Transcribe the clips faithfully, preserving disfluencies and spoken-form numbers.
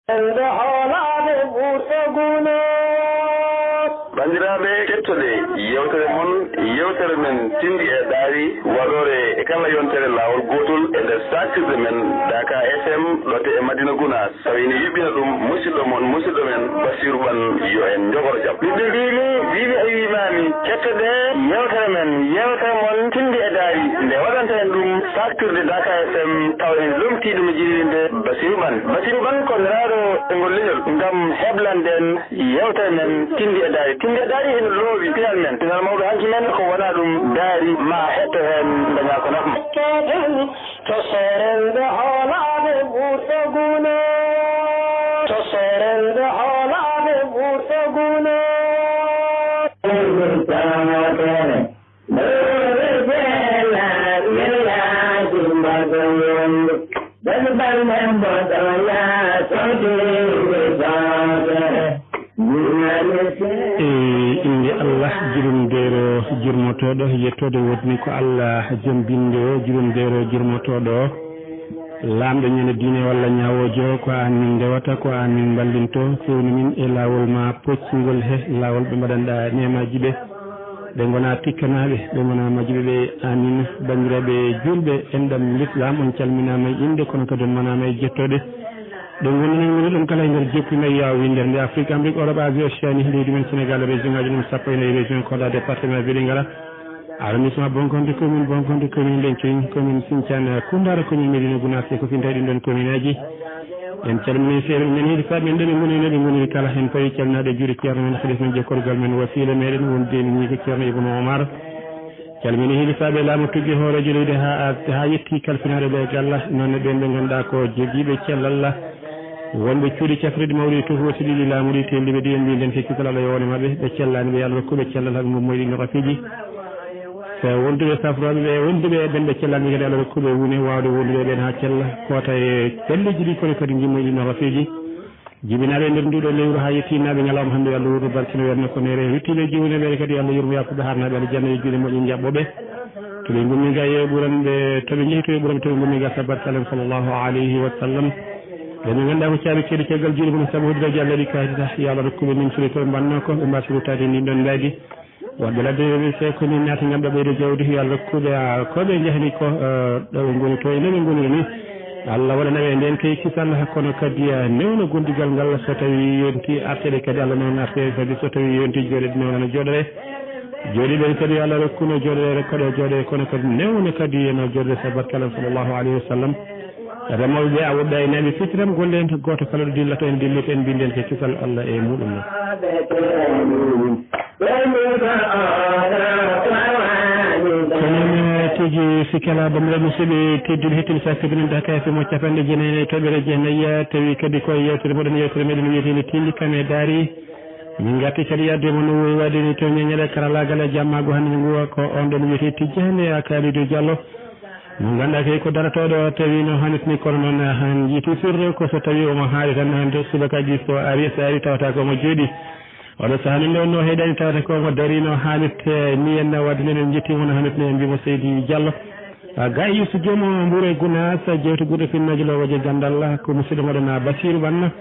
Ɓe hoolaaɓe ɓurɗo gune. Banndiraaɓe, kettoɗe yeewtere mon, yeewtere men Tinndi e Ɗaari, waɗoore e kala yontere laawol gootol e nder saaktirde men Daaka F M, ɗo to e Madina Gunaas. Tawi ene yuɓɓina ɗum musidɗo mon, musidɗo men Basiiru Ɓan, yo en njogoro jam. Ɓiɓɓe mbiimi, mbiimi a wiimaami, kettoɗe yeewtere men, yeewtere mon Tinndi e Ɗaari, nde waɗanten ɗum saaktirde Daaka F M, tawa ene lomtii ɗum e jibinde Basiiru Ɓan. Basiiru Ɓan ko nelaaɗo e ngol leñol ngam heblande en yeewtere men Tinndi e Ɗaari. Tinndi e Ɗaari ene loowi pinal men, pinal mawɗo hanki men, ko wonaa ɗum Ɗaari, ma hetto heen, ndañaa ko nafa ma. To seerende hoolaaɓe ɓurɗo gune. To seerende hoolaaɓe ɓurɗo gune. E innde Allah, jurumdeero, jurmotooɗo, yettoode woodani ko Allah, jom binnde o, jurumdeero, jurmotooɗo o, laamɗo ñande diine walla ñaawoojo, ko aan min ndewata, ko aan min mballintoo, fewnu min e laawol ma poccingol he laawol ɓe mbaɗanɗaa neemaaji ɓe. Ɓe ngonaa tikkanaaɓe, ɓe ngonaa majjuɓe ɓe. Amin. Banndiraaɓe juulɓe, enɗam Lislaam, on calminaama e innde, kono kadi on manaama e jettooɗe. Ɗo ngonɗen, ngonɗen kala e nder jokki nayi yaawi nder nde Afrique, Amérique, Europe, Asie, Océanie, leydi men Sénégal, région ngaaji mum sappo e nayi, région Kolda, département Vélingara, arrondissement Bonkonde, commune Bonkonde, commune Lenkeñ, commune Sinthiane, Koundara, commune Médina Gounass e ko finta e ɗin ɗon commune aji. En calminii seeɗa men, hilifaaɓe men ɗo ɓe ngoni, no ɓe ngoniri kala. En pawi calminaade e juuɗe ceerno men, khalifa men, jokkorgal men, wasiila meɗen, wonde en ñiiɓe ceerno Ibnu Omar. Calminii hilifaaɓe laamu tuggi hooreejo leydi haa, haa yetti kalfinaaɗo ɓe e galla, noon ne ɓeen ɓe ngannduɗaa ko jogiiɓe cellal, wonɓe cuuɗi cafrirɗi mawɗi, tuhuusi ɗiɗi laamu ɗi, teelɗi ɓe ɗi, en mbinden ko kisal Allah yo wone maɓɓe, ɓe cellaani ɓe, yo Allah rokku ɓe cellal haa ɓe ngummoyi ɗi no ka fiji. So wonduɓe safrooɓe ɓe, wonduɓe e ɓen ɓe cellaani kadi Allah rokku ɓe wune waawde wondude e ɓen haa cella, koota e pelleji ɗi kono kadi ngimmoyi ɗi no ka fiji. Jibinaaɓe e nder nduuɗo lewru haa yettinaaɓe ñalawma hannde, yo Allah wuurnu barkino werne ko neere. Ruttiiɓe jiwne ɓe kadi, yo Allah yurmo, yaafuɓe, haarnaaɓe aljanna, yo juuɗe moƴƴe njaɓɓo ɓe. To ɓe ngummi ga, yo ɓuran ɓe, to ɓe njehi to ɓe ɓuran, to ɓe ngummi ga, sabbat kalen sallallahu alayhi wa sallam. Ɓe ɓe ngannduɗaa ko caabi keeri caggal juuɗe mum, sabu hoddude Allah ɗi kaadita, yo Allah rokku ɓe min suli to ɓe mbanno ko, ɓe mbaawi rutaade e ndin ɗon mbaadi. Waɗɓe ladde ɓe ɓe sey ko min naati ngam ɓe ɓeyda jawdi, yo Allah rokku ɓe, ah, ko ɓe njahani ko, eh, ɗo ɓe ngoni to, e nde ɓe ngoniri ni. Allah waɗana ɓe ndeen kay kisal, kono kadi, eh, newna gondigal ngal, so tawi yonti arteede kadi, Allah noon arte, kadi so tawi yonti jooɗeede, newna no jooɗoree. Jooɗiiɓe kadi, yo Allah rokku no jooɗoree, koɗo jooɗoree, kono kadi newna kadi no jooɗoree, sabbat kala, sallallahu alayhi wa sallam. Remooɓe ɓe, awooɓe ɓe, aynaaɓe, fitiram golle en, gooto kala ɗo dillata en, dillita en, mbinden ko kisal Allah e muɗum. Ko noon tigi, si kala banndiraaɓe musidɓe tedduɓe, hettiiɓe saakiiɓe men Daaka F M o capanɗe jeenayi e toɓɓere jeenayi, tawi kadi ko e yeewtere moɗon, yeewtere meɗen wiyeteende Tinndi kam e Ɗaari. Min ngarti kadi yahde mo no wowi waɗde ni to ñeñe ɗe karallaagal e jammaago hannde ngu, ko on ɗon wiyetee Tijjaani Kalidou Diallo. Mo ngannduɗaa kay ko darotooɗo tawi no hannirta ni, kono noon han jiiti sirru ko so tawi omo haali tan hannde subakaaji so ari, so ari tawata ko omo jooɗii. Oɗo sahaa noon nde wonnoo heɗaani tawata ko omo darii no hannirta ni, en waɗde noon en njettii mo no hannirta ni, en mbii mo Seydi Diallo. A ga e Youssou Diom Mbour e Gounass, jewte guurɗe finnaaji lowooje ganndal ko musidɗo moɗon Basiiru Ɓanna.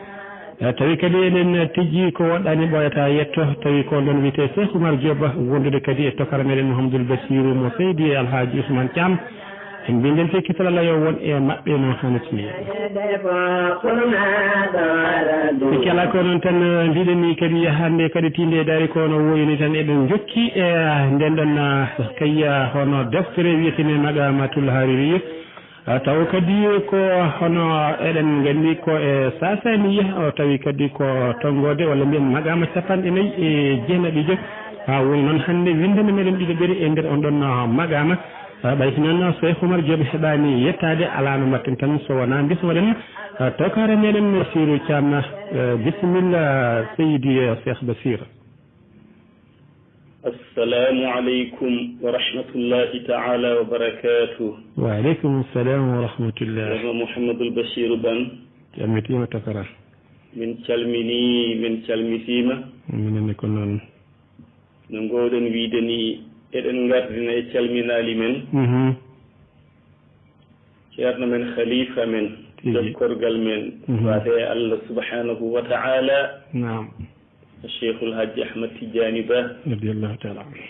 Eh, tawi kadi eɗen tijji ko woɗɗaani ɓooyata yetto, tawi ko on ɗon wiyetee Cheikh Oumar Diop, wondude kadi e tokara meɗen Mouhamadoul Bassirou mo Seydi e Alhaji Ousmane Thiam. En mbinden fii kisal Allah yo won e maɓɓe no hannirta ni. Si kala ko noon tan, eh, mbiɗen ni kadi hannde kadi Tinndi e Ɗaari ko no woyni tan eɗen jokki e, eh, nden ɗon, eh, kay, eh, hono deftere wiyetee Maqamatul Hariri. Ah, taw kadi ko hono eɗen nganndi ko e Saasaniya, o tawi kadi ko tonngoode walla mbiyen maqaama capanɗe nayi e jeenaɓijo. Haa woni noon hannde winndande meɗen ɗiɗo ɓeri e nder on ɗon, ah, maqaama. Ah, ɓay si noon Cheikh Oumar Diop heɓaani yettaade, alaa no mbaɗten tan so wonaa mbismoɗen, ah, tokare meɗen Bassirou Thiam. Eh, bisimilla, Seydi, eh, Cheikh Bassir. Assalaamu aleykum wa rahmatullahi ta'ala wa barakaatuh. Wa aleykum salam wa rahmatullah. Ceerno Mouhamadoul Bassirou Ɓan. Calmitiima tokara. Min calminii, min calmitiima. Minen ne ko noon. No ngoowɗen wiyde ni, eɗen ngardina e calminaali men. Mhm. Ceerno men, khalifa men. Tigi. Jokkorgal men, mhm, faade e Allah subhanahu wa ta'ala. Naam. Cheikhul Hajji Ahmad Tidiane Ba. Radiyallahu ta'ala anhu.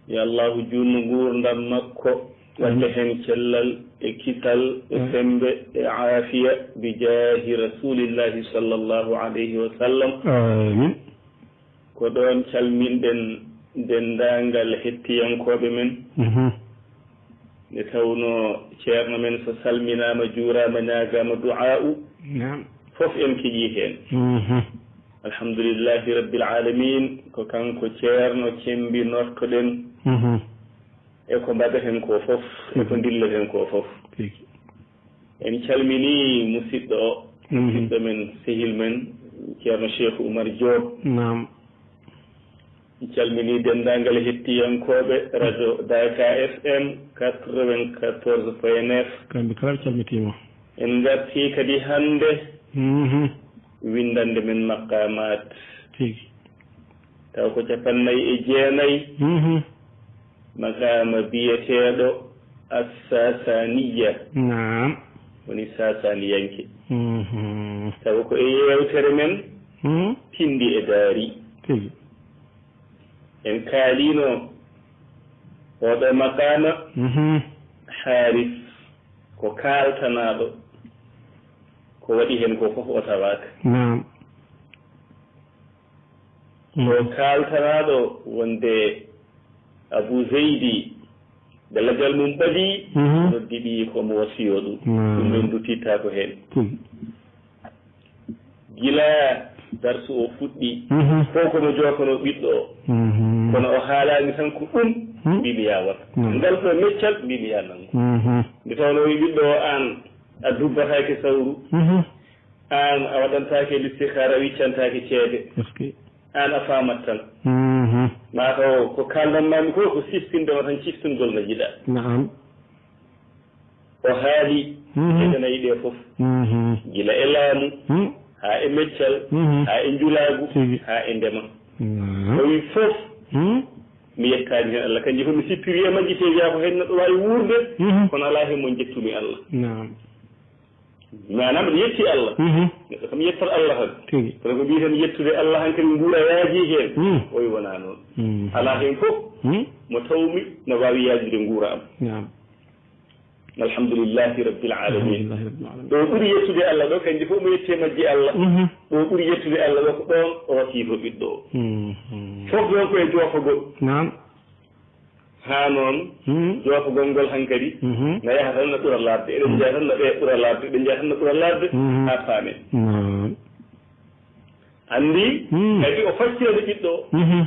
Yo Allahu juutnu nguurndam makko, wadda, amin, heen cellal e kisal e, amin, semmbe e aafiya bi jaahi Rasulillahi sallallahu alayhi wa sallam. Amin. Ko ɗoon calminɗen denndaangal hettiyankooɓe men. Mhm. Nde tawnoo ceerno men so salminaama, juuraama, ñaagaama du'aa'u, naam, fof en keƴii heen. Mhm. Alhamdulillahi Rabbil Aalamiin, ko kanko ceerno cemmbinortoɗen, mhm, e ko mbaɗaten ko fof, e ko, mhm, ndilleten ko fof. Tigi. En calminii musidɗo o, mhm, musidɗo men, sehil men, ceerno Cheikh Oumar Diop. Naam. En calminii denndaangal hettiyankooɓe radio Daka F M quatre-vingt-quatorze point neuf. Kamɓe kala ɓe calmitiima. En ngartii kadi hannde, mhm, winndannde men maqaamaat. Tigi. Taw ko capannay e jeenay. Mhm. Maqaama biyeteeɗo As-Sasaniya. Naam. Woni Sasaniyanke. Mhm. Taw ko e yeewtere men, mhm, Tinndi e Daari. Tigi. En kaaliino oɗo maqaama, mhm, Haris ko kaaltanaaɗo, ko waɗi heen ko fof o tawaaka. Naam. Ko, mhm, kaaltanaaɗo wonde Abu Zeydi, nde lajal mum ɓadii, mhm, noddi ɓiyi ko mo wasiyoo ɗum. Naam. Ɗum men duttittaako heen. Tigi. Gila darsu o fuɗɗi, mhm, fof ko no jookono ɓiɗɗo o. Mhm. Kono o haalaani tan ko ɗum, mhm, mbiimi ya wat. Mhm. Ngal ɗo meccal, mbiimi ya nanngu. Mhm. Nde tawnoo wi ɓiɗɗo o, aan a dubbataake sawru, mhm, aan a waɗantaake listihaara, a wiccantaake ceede. Est-ce que? Aan a faamat tan. Mhm. Maa taw ko kaaldan maami ko, ko siftinde ma tan, ciftingol no jiɗa. Naam. O haali, mhm, geɗe nayi ɗe fof. Mhm. Gila e laamu, mhm, haa e meccal, mhm, haa e njulaagu, tigi, haa e ndema. Naam. O wi fof, mhm, mi yettaani heen Allah. Kanji fof mi sippiri e majji, te wiya ko heen neɗɗo waawi wuurde, mhm, kono alaa heen mo njettumi Allah. Naam. Maanaam mi yetti Allah. Mhm. Neɗɗo kam yettat Allah tan. Tigi. Kono ko mbiyeten yettude Allah hankadi nguura yaaji heen. Mhm. O wi wonaa noon. Mhm. Alaa heen fof, mhm, mo tawmi no waawi yaajude nguura am. Naam. Alhamdulillahi Rabbil Aalamiin. Alhamdulillahi Rabbil Aalamiin. Ɗo ɓuri yettude Allah ɗo, kanji fof mo yetti e majji Allah. Mhm. Ɗo ɓuri yettude Allah ɗo ko ɗoon o wasiyoo ɓiɗɗo o. Mhm. Fof noon ko e joofagol. Naam. Haa noon, mhm, joofagol ngol hankadi, mhm, na yaha tan na ɓura laaɓde. Eɗen, mhm, njaha tan na ɓe ɓura laaɓde, eɗen njaha tan na ɓura laaɓde, mhm, haa paamen. Naam. Anndi, mhm, kadi o faccirani ɓiɗɗo o. Mhm.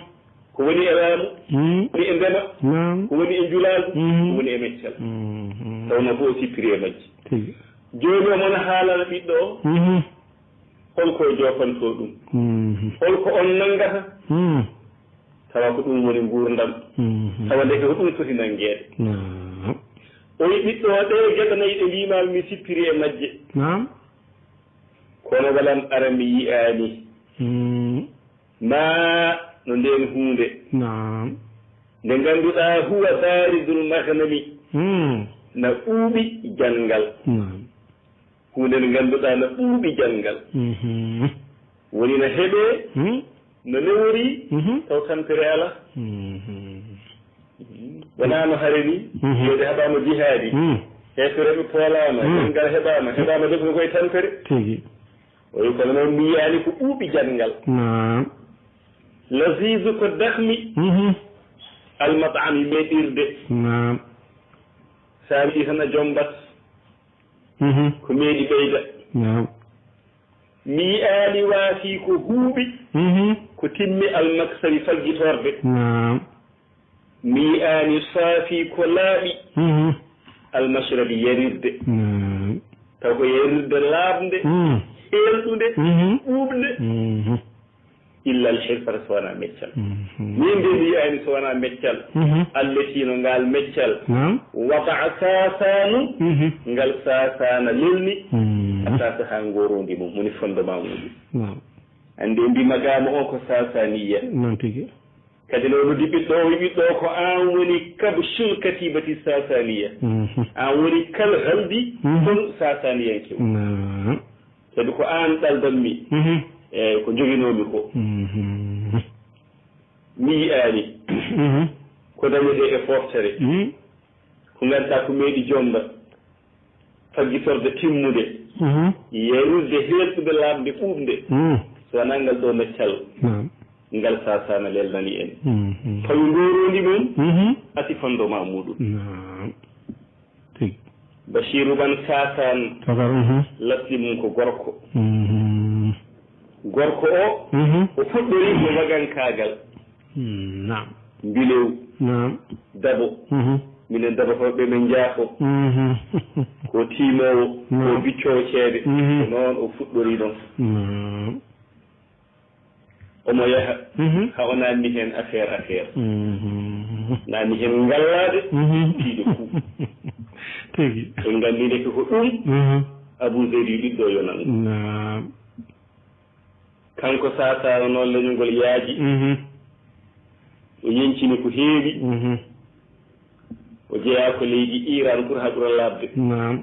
Ko woni e laamu, mhm, woni e ndema, naam, ko woni e njulaagu, mhm, ko woni e meccal. Mhm. Tawnoo fof o sippiri e majji. Tigi. Jooni omo na haalana ɓiɗɗo o, mhm, holko o joofantoo ɗum. Mhm. Holko on nanngata, mhm, tawa ko ɗum woni nguurndam. Mhm. Tawa ndeke ko ɗum foti nanngeede. Naam. O wi ɓiɗɗo o, ɗee geɗe nayi ɗe mbiimaami mi sippiri e majje. Naam. Kono walan ara mi yi'aani. Mhm. Maa no ndeen huunde. Naam. Nde ngannduɗaa huwa baaridul maghnami. Hmm. Na ɓuuɓi janngal. Naam. Huunde nde ngannduɗaa na ɓuuɓi janngal. Mhm. Woni na heɓee, hmm, no newori, mhm, taw tampere alaa. Mhm. Wonaa no hare ni, mhm, wiyde haɓaama jihaadi. Hmm. Heefereɓe poolaama, hmm, janngal heɓaama, heɓaama defo koye tampere. Tigi. O wi kono noon mi yiyaani ko ɓuuɓi janngal. Naam. Lazizu ko dahmi. Mhm. Almat'ami meɗirde. Naam. Sa wiyi tan a jombat. Mhm. Ko meeɗi ɓeyda. Naam. Mi yiyaani waafi ko huuɓi. Mhm. Ko timmi almaksabi faggitorde. Naam. Mi yiyaani saafi ko laaɓi. Mhm. Almashrabi yarirde. Mhm. Taw ko yarirde laaɓnde, mhm, heelɗunde, mhm, ɓuuɓnde. Mhm. Illa alhirfata so wonaa meccal. Mhm. Min de mi yiyaani so wonaa meccal. Mhm. Alletiino ngaal meccal. Naam. Wada'a saasaanu, mhm, ngal saasaana lelni. Mhm. Asaasa haa ngoroondi mum, woni fondement mum. Naam. Anndi en mbi maqaama o ko saasaaniya. Noon tigi. Kadi noon noddi ɓiɗɗo o, wi ɓiɗɗo o ko aan woni kabshul katibati sasaniya. Mhm. Aan woni kal haldi Mhm. konu sasaniyanke o. Naam. Sabi ko aan ɗaldanmi Mhm. e ko njoginoomi ko. Mhm. Mi yiyaani Mhm. ko dañetee e fooftere. Mhm. Ko ngannduɗaa ko meeɗi jomba. Faggitorde timmude, Mhm. yeerude heerɗude laaɓde ɓuuɓde, Mhm. so wonaa ngal ɗo meccal, Naam. ngal saasaana lelnani en. Mhm. Fawi ndorondi mum, Mhm. asi fondement muɗum. Naam. Tigi. Bashiru Ban Saasaan, Saasaan, mhm. lasli mum ko gorko. Mhm. Gorko o, Mhm. o fuɗɗori ko wagankaagal. Mm, naam. Mbilew. Naam. Dabo. Mhm. Minen dabotooɓe min njaafo. Mhm. Ko tiimoowo, ko Naam. biccoowo ceede. Mhm. Ko noon o fuɗɗori ɗon. Naam. Omo yaha, Mhm. haa o naanni heen affaire, affaire. Mhm. Naanni heen ngallaade, Mhm. tiiɗo fuu. Tigi. En nganndi ndeke ko ɗum, Mhm. Abu Zeydi ɓiɗɗo yonano. Naam. Kanko Saasaan noon leñol ngol yaaji. Mhm. O yeñcini ko heewi. Mhm. O jeyaa ko leydi Iran pour haa ɓura laaɓde. Naam.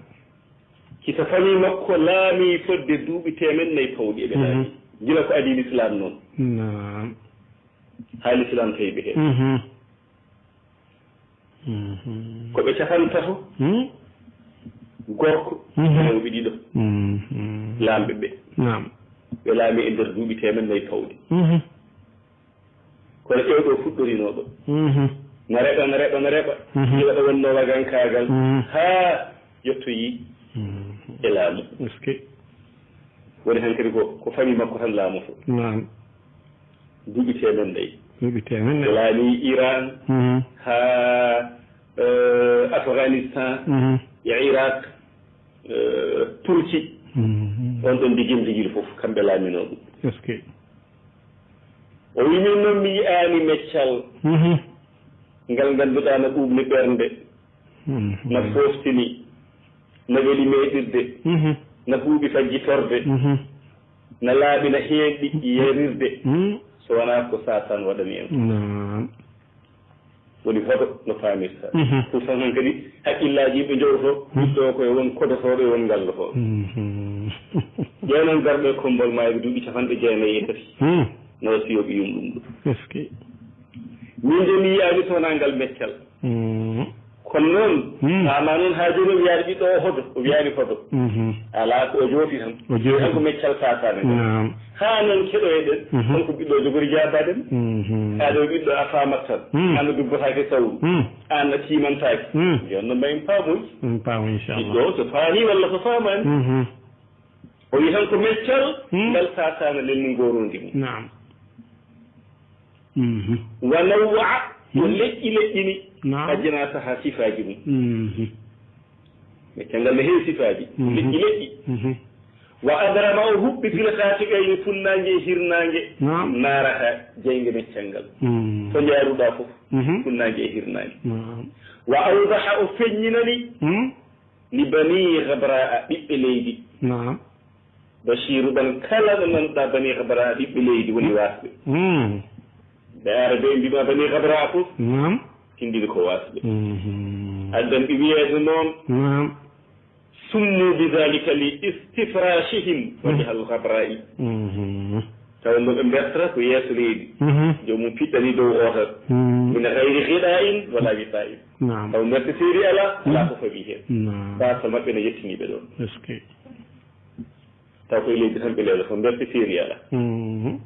Hisa famille makko laami fodde duuɓi teemeɗɗe nayi pawɗi eɓe laami. Mhm. Gila ko adii Lislaam noon. Naam. Haa Lislaam tawi ɓe heen. Mhm. Mhm. Ko ɓe capanɗe tato, Hmm? gorko, Mhm. rewɓe ɗiɗo, Mhm. laamɓe ɓe. Naam. Ɓe laami e nder duuɓi teemeɗɗe nayi pawɗi. Mhm. Kono ƴeew ɗo fuɗɗorinoo ɗo. Mhm. Na reɓa, na reɓa, na reɓa. Mhm. Gila ɗo wonnoo wagankaagal. Mhm. Haa yettoyi Mhm. e laamu. Est-ce que? Woni hankadi ko, ko famille makko tan laamoto. Naam. Duuɓi teemeɗɗe nayi. Duuɓi teemeɗɗe nayi. O laami Iran, Mhm. haa, eh, Afghanistan, Mhm. e Iraq, eh, Turki. Mhm. On ɗon digil digil fof, kamɓe laaminoo ɗum. Est-ce que? O wi, min noon mi yiyaani meccal Mhm. ngal ngannduɗaa na ɓuuɓni ɓernde. Mhm. Na fooftini, na weli meeɗirde, Mhm. na huuɓi faggitorde, Mhm. na laaɓi, na heeɗi yeerirde, Mhm. so wonaa ko Saasaan waɗani en. Naam. Woni hoto no faamirta. Mhm. Ɗum tan hankadi hakkillaaji yimɓe njowto, Mhm. ɓiɗɗo ko e won kodotooɗo e won ngallotooɗo. Mhm. Ƴeewnon garɗo e kommbol maayɓe duuɓi capanɗe jeenayi e tati. Mhm. No wasiyo ɓiyum ɗum ɗo. Est-ce que? Min de mi yiyaani so wonaa ngal meccal. Mm. Kono noon, Mm. faama noon haa jooni o wiyaani ɓiɗɗo o hoto, o wiyaani hoto. Mhm. Alaa ko o jooti tan. O jooti tan ko meccal Saasaan ngal. Naam. Haa noon keɗoyɗen, Mhm. holko ɓiɗɗo o jogori jaabaade en? Mhm. Haa ɗo ɓiɗɗo a faamat tan. Mm. Aan a dubbotaake sawru. Mm. Aan a tiimantaake. Mm. Jooni noon ma en paamoy. En paamo, inchallah. Ɓiɗɗo o so faami walla so faamaani. Mhm. O wi tan ko meccal Mm. ngal Saasaan lelni ngooroondi mum. Naam. Mhm. Wa nawwa'a, o Mhm. leƴƴi leƴƴini, Naam. ajnaasaha sifaaji mum. Mhm. Meccal ngal ne heewi sifaaji, Mhm. leƴƴi leƴƴi. Mhm. Wa adrama, o huɓɓi fil khafiqayni, funnaange e hirnaange, Naam. naaraha, jeynge meccal ngal. Mhm. To njaaruɗaa fof, Mhm. funnaange e hirnaange. Naam. Wa awdaha, o feññinani, Mhm. li bani Ghabraa, ɓiɓɓe leydi. Naam. Bashiru Ban, kala ɗo nanɗa bani Ghabraa, ɓiɓɓe leydi woni waasɓe. Mm. Ɓe Arabe en mbima bani Ghabraa fof, Naam. tindini ko waasɓe. Mhm. Addan ɓe wiyeede noon, Naam. summu bi dhalika li istifrashihim Mhm. wajhal Ghabra'i. Mhm. Tawa no ɓe mbertata ko yeeso leydi. Mhm. Joomum piɗɗani dow o tan. Mhm. Min ghayri ghida'in wala ghita'in. Naam. Taw merte seeri alaa, alaa Mhm. ko fawi heen. Naam. Baasa maɓɓe no yettini ɓe ɗoon. Est-ce que? Taw koye leydi tan ɓe leelo, so mberte feeri alaa. Mhm.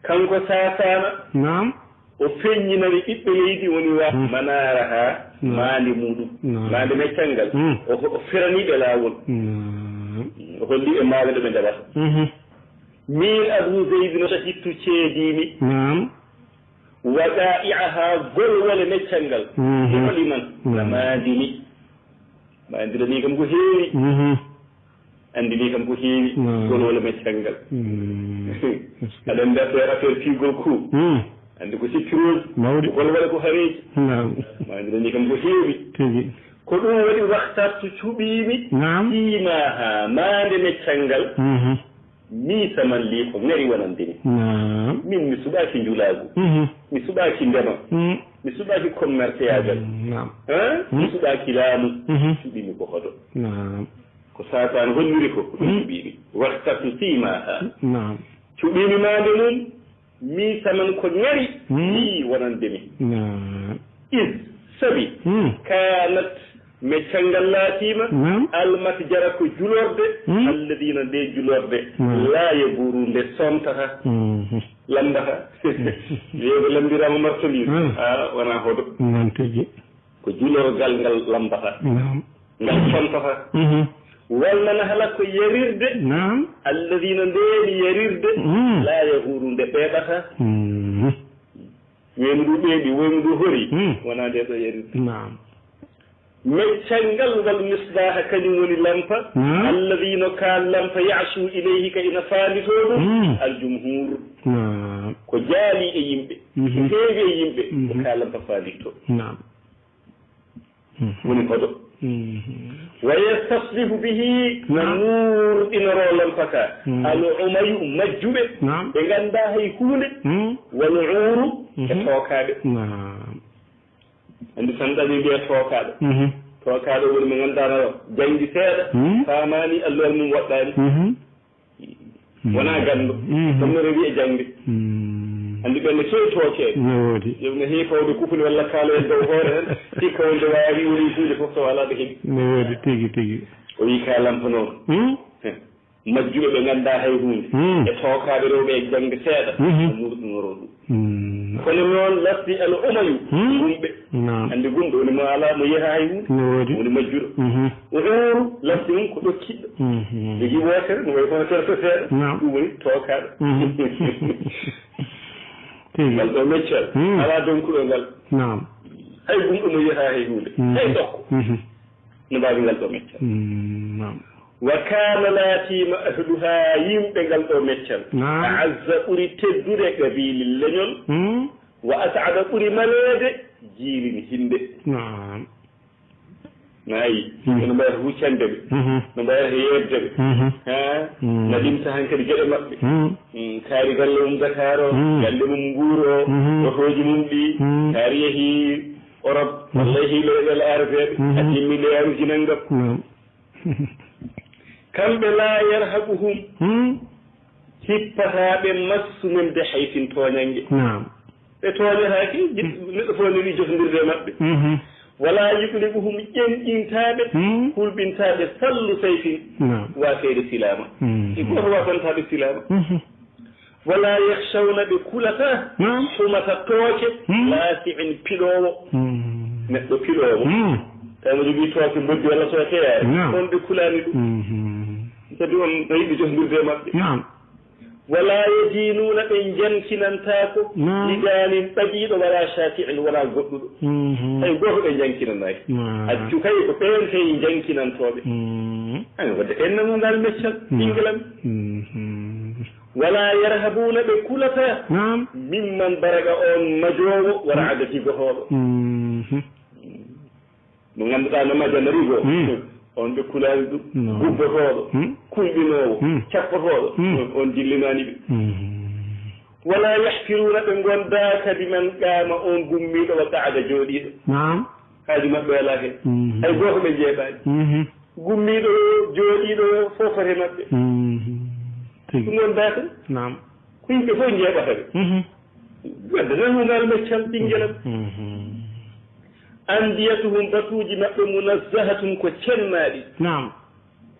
Kanko Saasaana, Naam. o feññinani ɓiɓɓe leydi woni wa Mhm. manaara haa Naam. maande muuɗum. Naam. Maande meccal ngal, Mhm. o, o ferani ɓe laawol. Naam. O holli ɓe maande ɗo ɓe ndewata. Mhm. Miin Abuu Zeydi no shahidtu ceediimi. Naam. Waqa'i'aha, golwole meccal ngal. Mhm. Mi holi man. Mhm. Na maandini. Maandirani kam ko heewi. Mhm. Anndini kam ko heewi. Mhm. Golwole meccal ngal. Mhm. Aɗa anndi affaire, affaire piigol ko. Mhm. Anndi ko sikkirooji. Mawɗi. Ko golwole ko hareeji. Naam. Maandirani kam ko heewi. Tigi. Ko ɗum waɗi waxtartu cuɓiimi. Naam. Siimaha, maande meccal ngal. Mhm. Mii saman lii ko ŋari wonande mi. Naam. Min mi suɓaaki njulaagu. Mhm. Mi suɓaaki ndema. Mm. Mi suɓaaki commerceyagal. Mm, naam. Hein? Mi Mm. suɓaaki laamu. Mhm. Cuɓimi ko hodo. Naam. Ko Saasaane holliri ko, ko ɗum Mm. cuɓimi. Waxtatu siimaha. Naam. Cuɓimi maande mum, mii saman ko ŋari Mm. lii wonande mi. Naam. Is, sabi, Mm. kaanat, meccal ngal laatiima, Naam. almatjara ko julorde, Mm. alladina nde julorde, Naam. laa yaburu nde sontata, Mhm. lambata. Yeeɓe lambiraama martoliiɗo. Mm. A, wonaa hodo. Noon tigi. Ko julorgal ngal lambata. Naam. Ngal sontata. Mhm. Walla na hala ko yarirde. Naam. Alladina ndeen yarirde. Mm. Laa yahuru nde ɓeeɓata. Mhm. Weendu ɓeeɓi, weendu hori. Mm. Wonaa nde ɗo yarirde. Naam. Meccal ngal wal misbaha kañum woni lampa. Naam. Alladina ka lampa ya'shu ilayhi ka ina faanditoo ɗum. Mm. Al jumhur. Naam. Ko jaali e yimɓe. Mhm. Ko heewi e yimɓe. Ko Mhm. ka lampa faanditoo. Naam. Mhm. Woni hodo. Mhm. Wa yastaslihu bihi, no Naam. nuurɗinoroo lampa ka. Mhm. Al umayu majjuɓe, Naam. ɓe nganndaa hay huunde. Mhm. Wal uuru, e Mhm. tookaaɓe. Naam. Anndi tan ɗaɗi mbiya tookaaɗo. Mhm. Tookaaɗo woni mo ngannduɗaa no janngi seeɗa, Mhm. faamaani alluwal mum woɗɗaani. Mhm. Wonaa ganndo. Mhm. Ɗum no rewi e jaŋde. Mhm. Anndi ɓen no keewi tookeede. No woodi. Yo no heewi fawde kufuli walla kaala e dow hoore heen, hikka wonde waawi woni huunde fof tawa alaa ɗo heɓi. No woodi tigi, tigi. O wii ka lampa noon. Mhm. He. Majjuɓe ɓe nganndaa hay huunde. Mhm. E tookaaɓe rewɓe e jaŋde seeɗa, Mhm. o murɗinoroo ɗum. Mhm. Kono noon lasdi al umayu, Mhm. gumɓe. Naam. Anndi gumɗo woni mo alaa, mo yehaa hay huunde. No woodi. Woni majjuɗo. Mhm. O ooru, lasdi mum ko ɗo kiɗɗo. Mhm. Jogii wootere, no wayi kono terto seeɗa. Naam. Ɗum woni tookaaɗo. Mhm. Tigi. Ngal ɗo meccal, Mhm. alaa donkuɗo ngal. Naam. Hay gumɗo mo yehaa hay huunde. Mhm. Hay ɗokko. Mhm. No mbaawi ngal ɗo meccal. Mm, naam. Wa kaana laatiima ahluhaa yimɓe ngal ɗo meccal. Naam. A'azza ɓuri teddude qabilin leñol. Mm. Wa as'ada ɓuri maleede jiilin hinde. Naam. Nayi. Mm. No mbayata huccande ɓe. Mhm. No mbayata yeebde ɓe. Mhm. Ha? Mm. Na limta hankadi geɗe maɓɓe. Mm. Mm, kaari galle mum Dakar o, Mm. gannde mum Mbuur o, Mhm. otooji mum ɗi, Mm. kaari yehi Europe, Mhm. walla yehi leyɗeele Arabeeɓe, Mhm. a timmi ɗe aruji nanngam. Naam. Kamɓe laa yarhaquhum, Mhm. hippataa ɓe massu min de haysin tooñannge. Naam. Ɓe tooñataake, jiɗ-, neɗɗo fof ne yiɗi jofndirde e maɓɓe. Mhm. Wala yuqliquhum ƴenƴintaaɓe, Hmm. hulɓintaaɓe sallu sayfin Naam. waafeede silaama. Hmm. Si gooto waafantaaɓe silaama. Mhm. Wala yakhshawna ɓe kulataa Naam. humata tooke Hmm. laasi'in piloowo. Hmm. Neɗɗo piloowo. Hmm. Tawi mo jogii tooke mboddi walla tooke yaare. Naam. On ɓe kulaani ɗum. Mhm. Sabi on no yiɗi jofndirde e maɓɓe. Naam. Wala yadiinuuna ɓe njankinantaako Naam. li daanin ɓadiiɗo wala shaafi'in wala goɗɗuɗo. Mhm. Hay gooto ɓe njankinanaaki. Naam. Accu kay ko ɓeen kay njankinantooɓe. Mhm. Ay, wadde en nanu ngal meccal, Naam. ɓinngel am. Mhm. Wala yarhabuuna ɓe kulataa Naam. mimman baraga on majoowo wara aga digotooɗo. Mhm. Mo ngannduɗaa no majana rigo, Hmm. on ɓe kulaani ɗum. No. Gubbotooɗo, Hmm. kulɓinoowo, Hmm. cappotooɗo, Hmm. on dillinaani ɓe. Hmm. Wala yahfiruuna ɓe ngondaa kadi man qaama on gummiiɗo wa qa'ada jooɗiiɗo. Naam. Haaju maɓɓe alaa heen. Hmm. Hay gooto ɓe njeeɓaani. Hmm. Gummiiɗo o, jooɗiiɗo o, fof foti maɓɓe. Hmm. Tigi. Ɗum wondaa tan. Naam. Ko yimɓe fof njeeɓata ɓe. Mhm. Wadde nanungal meccal ɓinngel am. Mhm. Andiyatuhum batuuji maɓɓe munazzahatun ko cennaaɗi. Naam.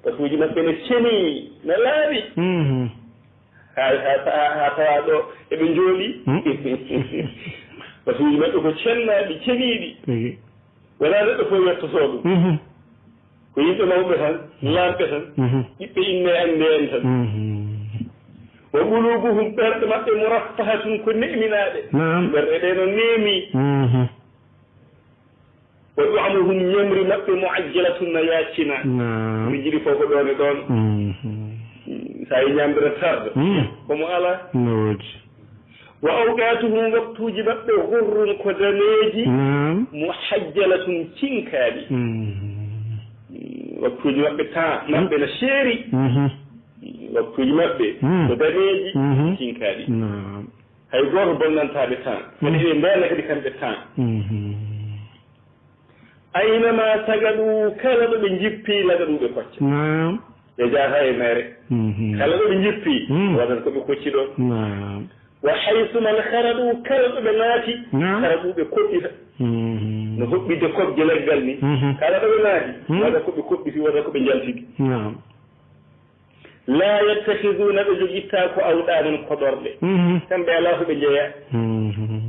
Batuuji maɓɓe ne ceni, ne laaɓi. Mhm. Haa, haa, haa, haa tawa ɗo eɓe njooɗi. Mhm. Batuuji maɓɓe ko cennaaɗi, ceniiɗi. Tigi. Wonaa neɗɗo fof wettotoo ɗum. Mhm. Ko yimɓe mawɓe tan, laamɓe tan, Mhm. ɓiɓɓe inne annde en tan. Mhm. Wa qulubuhum, ɓerɗe maɓɓe, muraffahatun, ko neeminaaɗe. Naam. Ɓerɗe ɗe no neemi. Mhm. Wa du'amuhum, ñamri maɓɓe, mu'ajjalatun, no yaaccina. Naam. Ko njiɗi fof ko ɗoon e ɗoon. Mhm. Sa yi ñamre tarde, Mhm. ko mo alaa. No woodi. Wa awqaatuhum, waktuuji maɓɓe, ghurrun, ko daneeji, Naam. muhajjalatun, cinkaaɗi. Mhm. Waktuuji maɓɓe, temps maɓɓe no seeri. Mhm. Waktuuji maɓɓe Hmm. ko daneeji, Mhm. tinkaaɗi. Naam. Hay gooto bonnantaa ɓe temps. Kadi Hmm. eɓe mbeela kadi kamɓe temps. Mhm. Aynama tagadu, kala ɗo ɓe njippi, lagaɗu ɓe kocca. Naam. Ɓe jaata e meere. Mhm. Kala ɗo ɓe njippi, Hmm. wodat ko ɓe kocci ɗon. Naam. Wa haythu man kharadu, kala ɗo ɓe naati, Naam. kharadu ɓe koɗɗita. Mhm. No hoɓɓidde koɓje leggal ni. Mhm. Kala ɗo ɓe naati, Hmm. wodat ko ɓe koɗɗiti, wodat ko ɓe njaltidi. Naam. La yattakhiduna, ɓe jogitta ko awɗanan koɗorɗe. Mhm. Kamɓe alaa ko ɓe njeya. Mhm.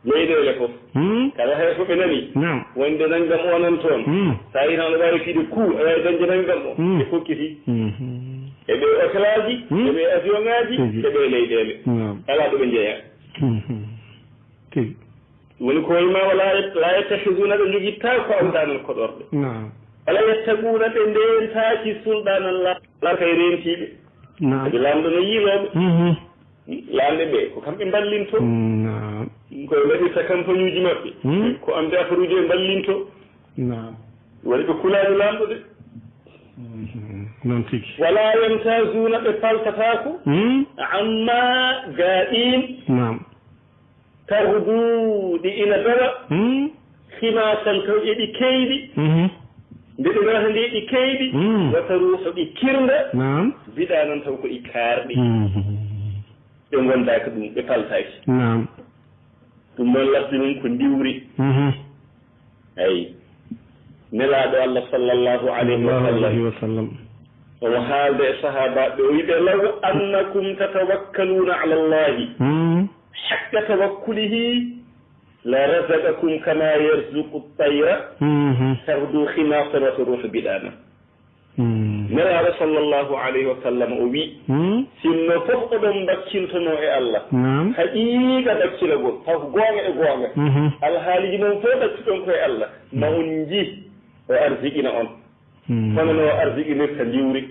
Leyɗeele fof. Hmm? Kala hay ko ɓe nani. Naam. Wonde nanngam o nan toon. Hmm. So a yii tan aɗa waawi fiide kuu, aɗa waawi dañde nanngam o. Hmm. Ɓe kokkiti. Mhm. E ɓe otelaaji, Hmm. e ɓe avion ŋaaji, Tigi. e ɓe leyɗeele. Naam. Alaa ɗo ɓe njeya. Mhm. Tigi. Woni ko wayma wala yet-, la yattakhiduna, ɓe jogitta ko awɗanan koɗorɗe. Naam. Wala yattaquuna, ɓe ndentaaki sulɗaanan la-, la kay rentiiɓe. Naam. Kadi laamɗo no yiilooɓe. Mhm. Laamɓe ɓe, ko kamɓe mballinto. Naam. Ko ɓe mbaɗirta campagne uji maɓɓe. Hmm. Ko amde affaire uji ɓe mballinto. Naam. Waɗi ɓe kulaani laamɗo de. Mhm. Noon tigi. Wala yamtazuuna, ɓe paltataako. Hmm. Amma gaaɗiin. Naam. Taghdu, ɗi ina dawa. Hmm. Khimasan, taw eɗi keyɗi. Mhm. Nde ɓe ngarata nde eɗi keyɗi. Hmm. Wa taruhu, ɗi kirda. Naam. Biɗaanan, taw ko ɗi kaarɗi. Mhm. Ɓe ngondaaki ɗum, ɓe paltaaki. Naam. Ɗum noon lasde mum ko ndiwri. Mhm. Eyi. Nelaaɗo Allah sallallahu alayhi wa Sallallahu sallam. alayhi wa sallam. Omo haalde e sahaabaaɓe, o wiɓe, "Law annakum tatawakkaluuna ala Allahi Hmm. haqqa tawakkulihi la razaqakum kama yarzuqu tayra Mhm. taghdu khimasan wa taruhu biɗaanan." Hmm. Nelaaɗo sallallahu alayhi wa sallam o wi, Hmm. "Sinno fof oɗon mbakkintono e Allah, Naam. haqiiqa bakkilagol, taw ko goonga e goonga. Mhm. Alhaaliji mon fof ɗaccuɗon ko e Allah, ma Hmm. on nji o arsiqina on. Hmm. Hono no o arsiqinirta ndiwri.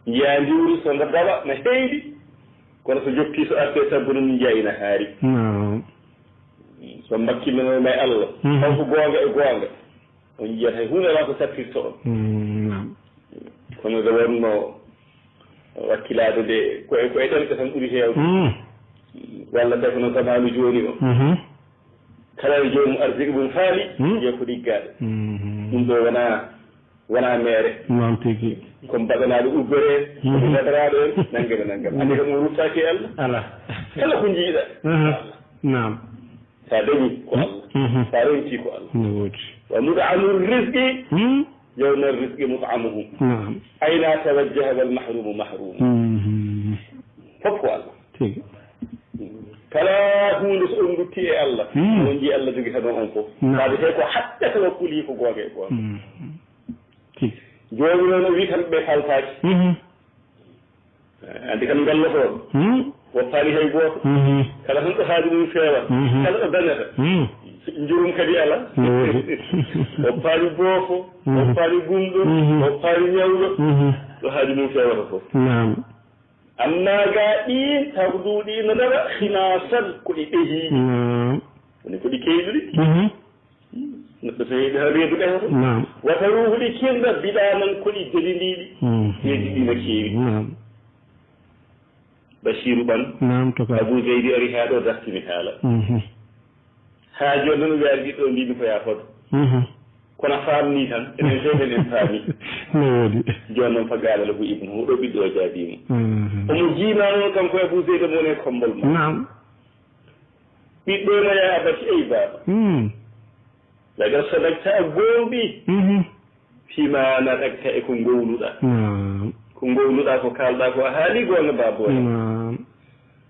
Njiya ndiwri so nga dawa, na heyɗi, kono so joppi, so arti e sabbunde mum, njiya ina haari." Naam. So mbakkintono e Allah, Mhm. taw ko goonga e goonga. On njiyat hay huunde alaa ko sattirta on. Mm, naam. Kono nde wonno wakkilaade nde ko e, ko e ɗemɗe tan ɓuri heewde. Mm. Walla tawi kono zamaanu jooni o. Mhm. Kala e joomum arsike mum faali, Mm. wiya ko ɗiggaaɗo. Mhm. Ɗum ɗo wonaa, wonaa meere. Noon tigi. Ko mbaɗanaaɗo ubbere, Mhm. ko nadaraaɗo en, nanngam e nanngam. Anndi kam o ruttaaki e Allah. Alaa. Kala ko njiiɗa. Aha. Naam. Sa dañi ko Allah. Mhm. Sa renti ko Allah. No woodi. Wa mut'amu rizqi, Hmm? yawma rizqi mut'amuhu. Naam. Ayna tawajjaha wal mahrumu mahrumu. Mhm. Fof ko Allah. Tigi. Kala huunde so on lutti e Allah, Hmm. on nji Allah jogitano on fof. Naam. Sabi tawi ko haqqa tawakkuli ko goonga e goonga. Mhm. Tigi. Joomi noon o wi kamɓe ɓe kaltaaki. Mhm. Anndi kam ngallotooɗo. Hmm? Woppaani hay gooto. Mhm. Kala tan ɗo haaju mum feewata. Mhm. Kala ɗo dañata. Hmm. Njurum kadi alaa. No woodi. Woppaani boofo, Mhm. woppaani gumɗo, Mhm. woppaani ñawɗo. Mhm. Ɗo haaju mum feewata fof. Naam. Amma ga ɗi tawduɗi no nawa, khinasan ko ɗi ɓehi. Naam. Woni ko ɗi keyɗuɗi. Mhm. Neɗɗo so heɓi ha reedu ɓehata. Naam. Wata ruuhu ɗi kirda biɗa nan ko ɗi delindiɗi. Mhm. Reedu ɗi no keewi. Naam. Bashiru Ɓan. Naam, to ka. Abu Zeydi ari ha ɗo dartini haala. Mhm. Ha joni noon ɓe ari ɗiɗɗo mbimi ko ya hoto. Mhm. Kono famni tan, enen fewɓe en paami. No woodi. Joni noon fa gaala lahu ibnu, o ɗo ɓiɗɗo o jaabimo. Mhm. Omo jiima noon kanko Abu Zeydi mo woni e kombol ma. Naam. Ɓiɗɗo no ya abati, ey baaba. Hmm. Laga sadakta a goonɗi. Mhm. Fima naɗakta e ko ngowluɗa. Naam. Ko ngowluɗa, ko kalɗa ko a haali goonga baaba wala. Naam.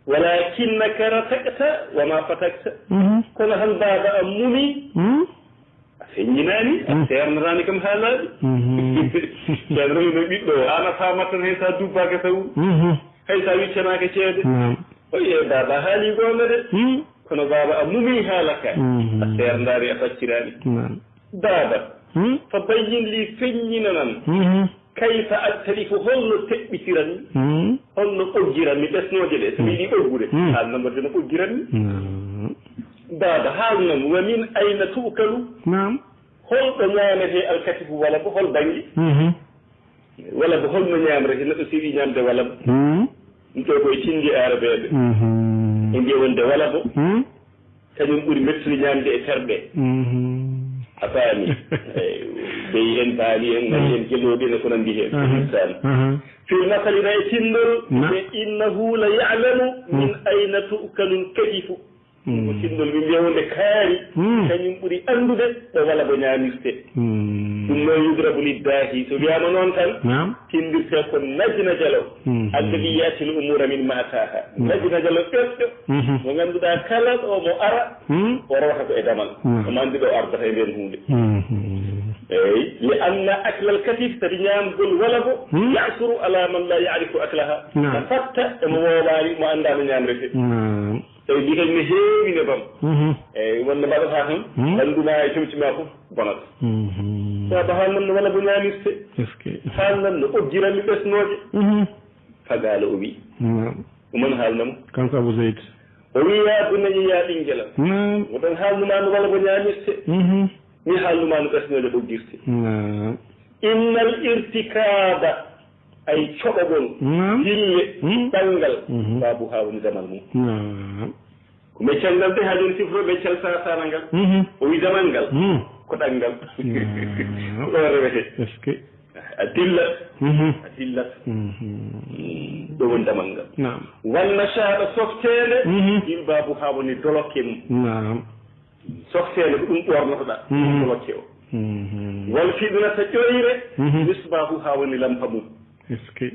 Walakinna karatakta wa ma fatakta. Mhm. Kono han baaba a mumi. Hmm? A feññinaani, a Hmm. seernanaani kam haalaaɓe. Mhm. Ceerno wi no ɓiɗɗo o, aan a faamat tan hay so a dubbaaka taw. Mhm. Hay so a wiccanaaka ceede. Naam. O wiye baaba a haali goonga de. Hmm. Kono baaba a mumi haala ka. Mhm. A seerndaani, a facciraani. Naam. Baaba, Hmm? fa bayyin li, feññinanam. Mhm. Kayfa aktarifu, holno teɓɓitiranmi? Hmm. Holno ɓoggiranmi ɓesnooje ɗe? So mi yiɗi ɓoggude, Hmm. haalnam waɗde no ɓoggiranmi. Hmm. Baaba, haalnam, wa min ayna tu'kalu? Naam. Holɗo ñaametee alkatifu wala ko hol bannge? Mhm. Wala bo holno ñaamre, si neɗɗo siɗi ñaamde wala bo. Hmm. Ɗum ɗo koye tinndi aarabeeɓe. Mhm. E mbiya wonde wala bo. Hmm. Kañum ɓuri mettude ñaamde e terɗe. Mhm. A faami? Eyi, beyi en, baali en, nayi en, gelooɗi en, e ko nanndi heen. Aha. Misal. Aha. Fil masali, na e tinndol, na. Ɓe innahu la ya'lamu min ayna tu'kalul katifu. Hmm. Ko tinndol, min mbiya wonde kaari, hmm, kañum ɓuri anndude ɗo wala bo ñaamirte. Hmm. Ɗum noon yudrabu liddaahi. So wiyaama noon tan, naam, tinndirte ko najnajalo. Mhm. Alladi ya'ti l-umuura min ma'ataaha. Naam. Najnajalo ƴoƴƴo. Mhm. Mo ngannduɗaa kala ɗo mo ara, hmm, o rewata ko e damal. Naam. Omo anndi ɗo ardata e ndeen huunde. Mhm. Eyi, li anna aklal katif, sabi ñaamgol wala bo, hmm, ya'suru ala man la ya'rifu aklaha. Naam. Na fatta e mo woowaani, mo anndaa no ñaamretee. Naam. Tawi mbiy kadi ne heewi nebam. Mhm. Eyi, wonde mbaɗataa tan, mhm, ɓanndu ma e comci ma fof bonat. Mhm. Sabu haalnan no wala bo ñaamirte. Est-ce que? Haalnan no oggiranmi ɓesnooje. Mhm. Fagaalo o wi. Naam. Oman haalna mo. Kanko Abu Zayd. O wi, "Ya bunayya, ya ɓinngel am. Naam. Woɗon haalnu ma no wala bo ñaamirte. Mhm. Mi haalnu ma no ɓesnooje ɓogdirte." Naam. Innal irtikaaba, ay coɓagol, naam, dille, hmm, ɗanngal, mhm, baabu haa woni damal mum. Naam. Ko meccal ngal de, haa jooni sifro meccal sa-, sarangal. Mhm. O wi damal ngal, hmm, ko ɗanngal. Naam. Ko ɗo rewete. Est-ce que? A dillat. Mhm. A dillat. Mhm. Mm, ɗo woni damal ngal. Naam. Wan nashaɗa softeende, mhm, il baabu haa woni dolokke mum. Naam. Softeende ko ɗum ɓoornotoɗaa, mhm, ɗum ko lokke o. Mhm. Wal fiɗnata ƴoyre, mhm, misbaahu haa woni lampa mum. Est-ce que?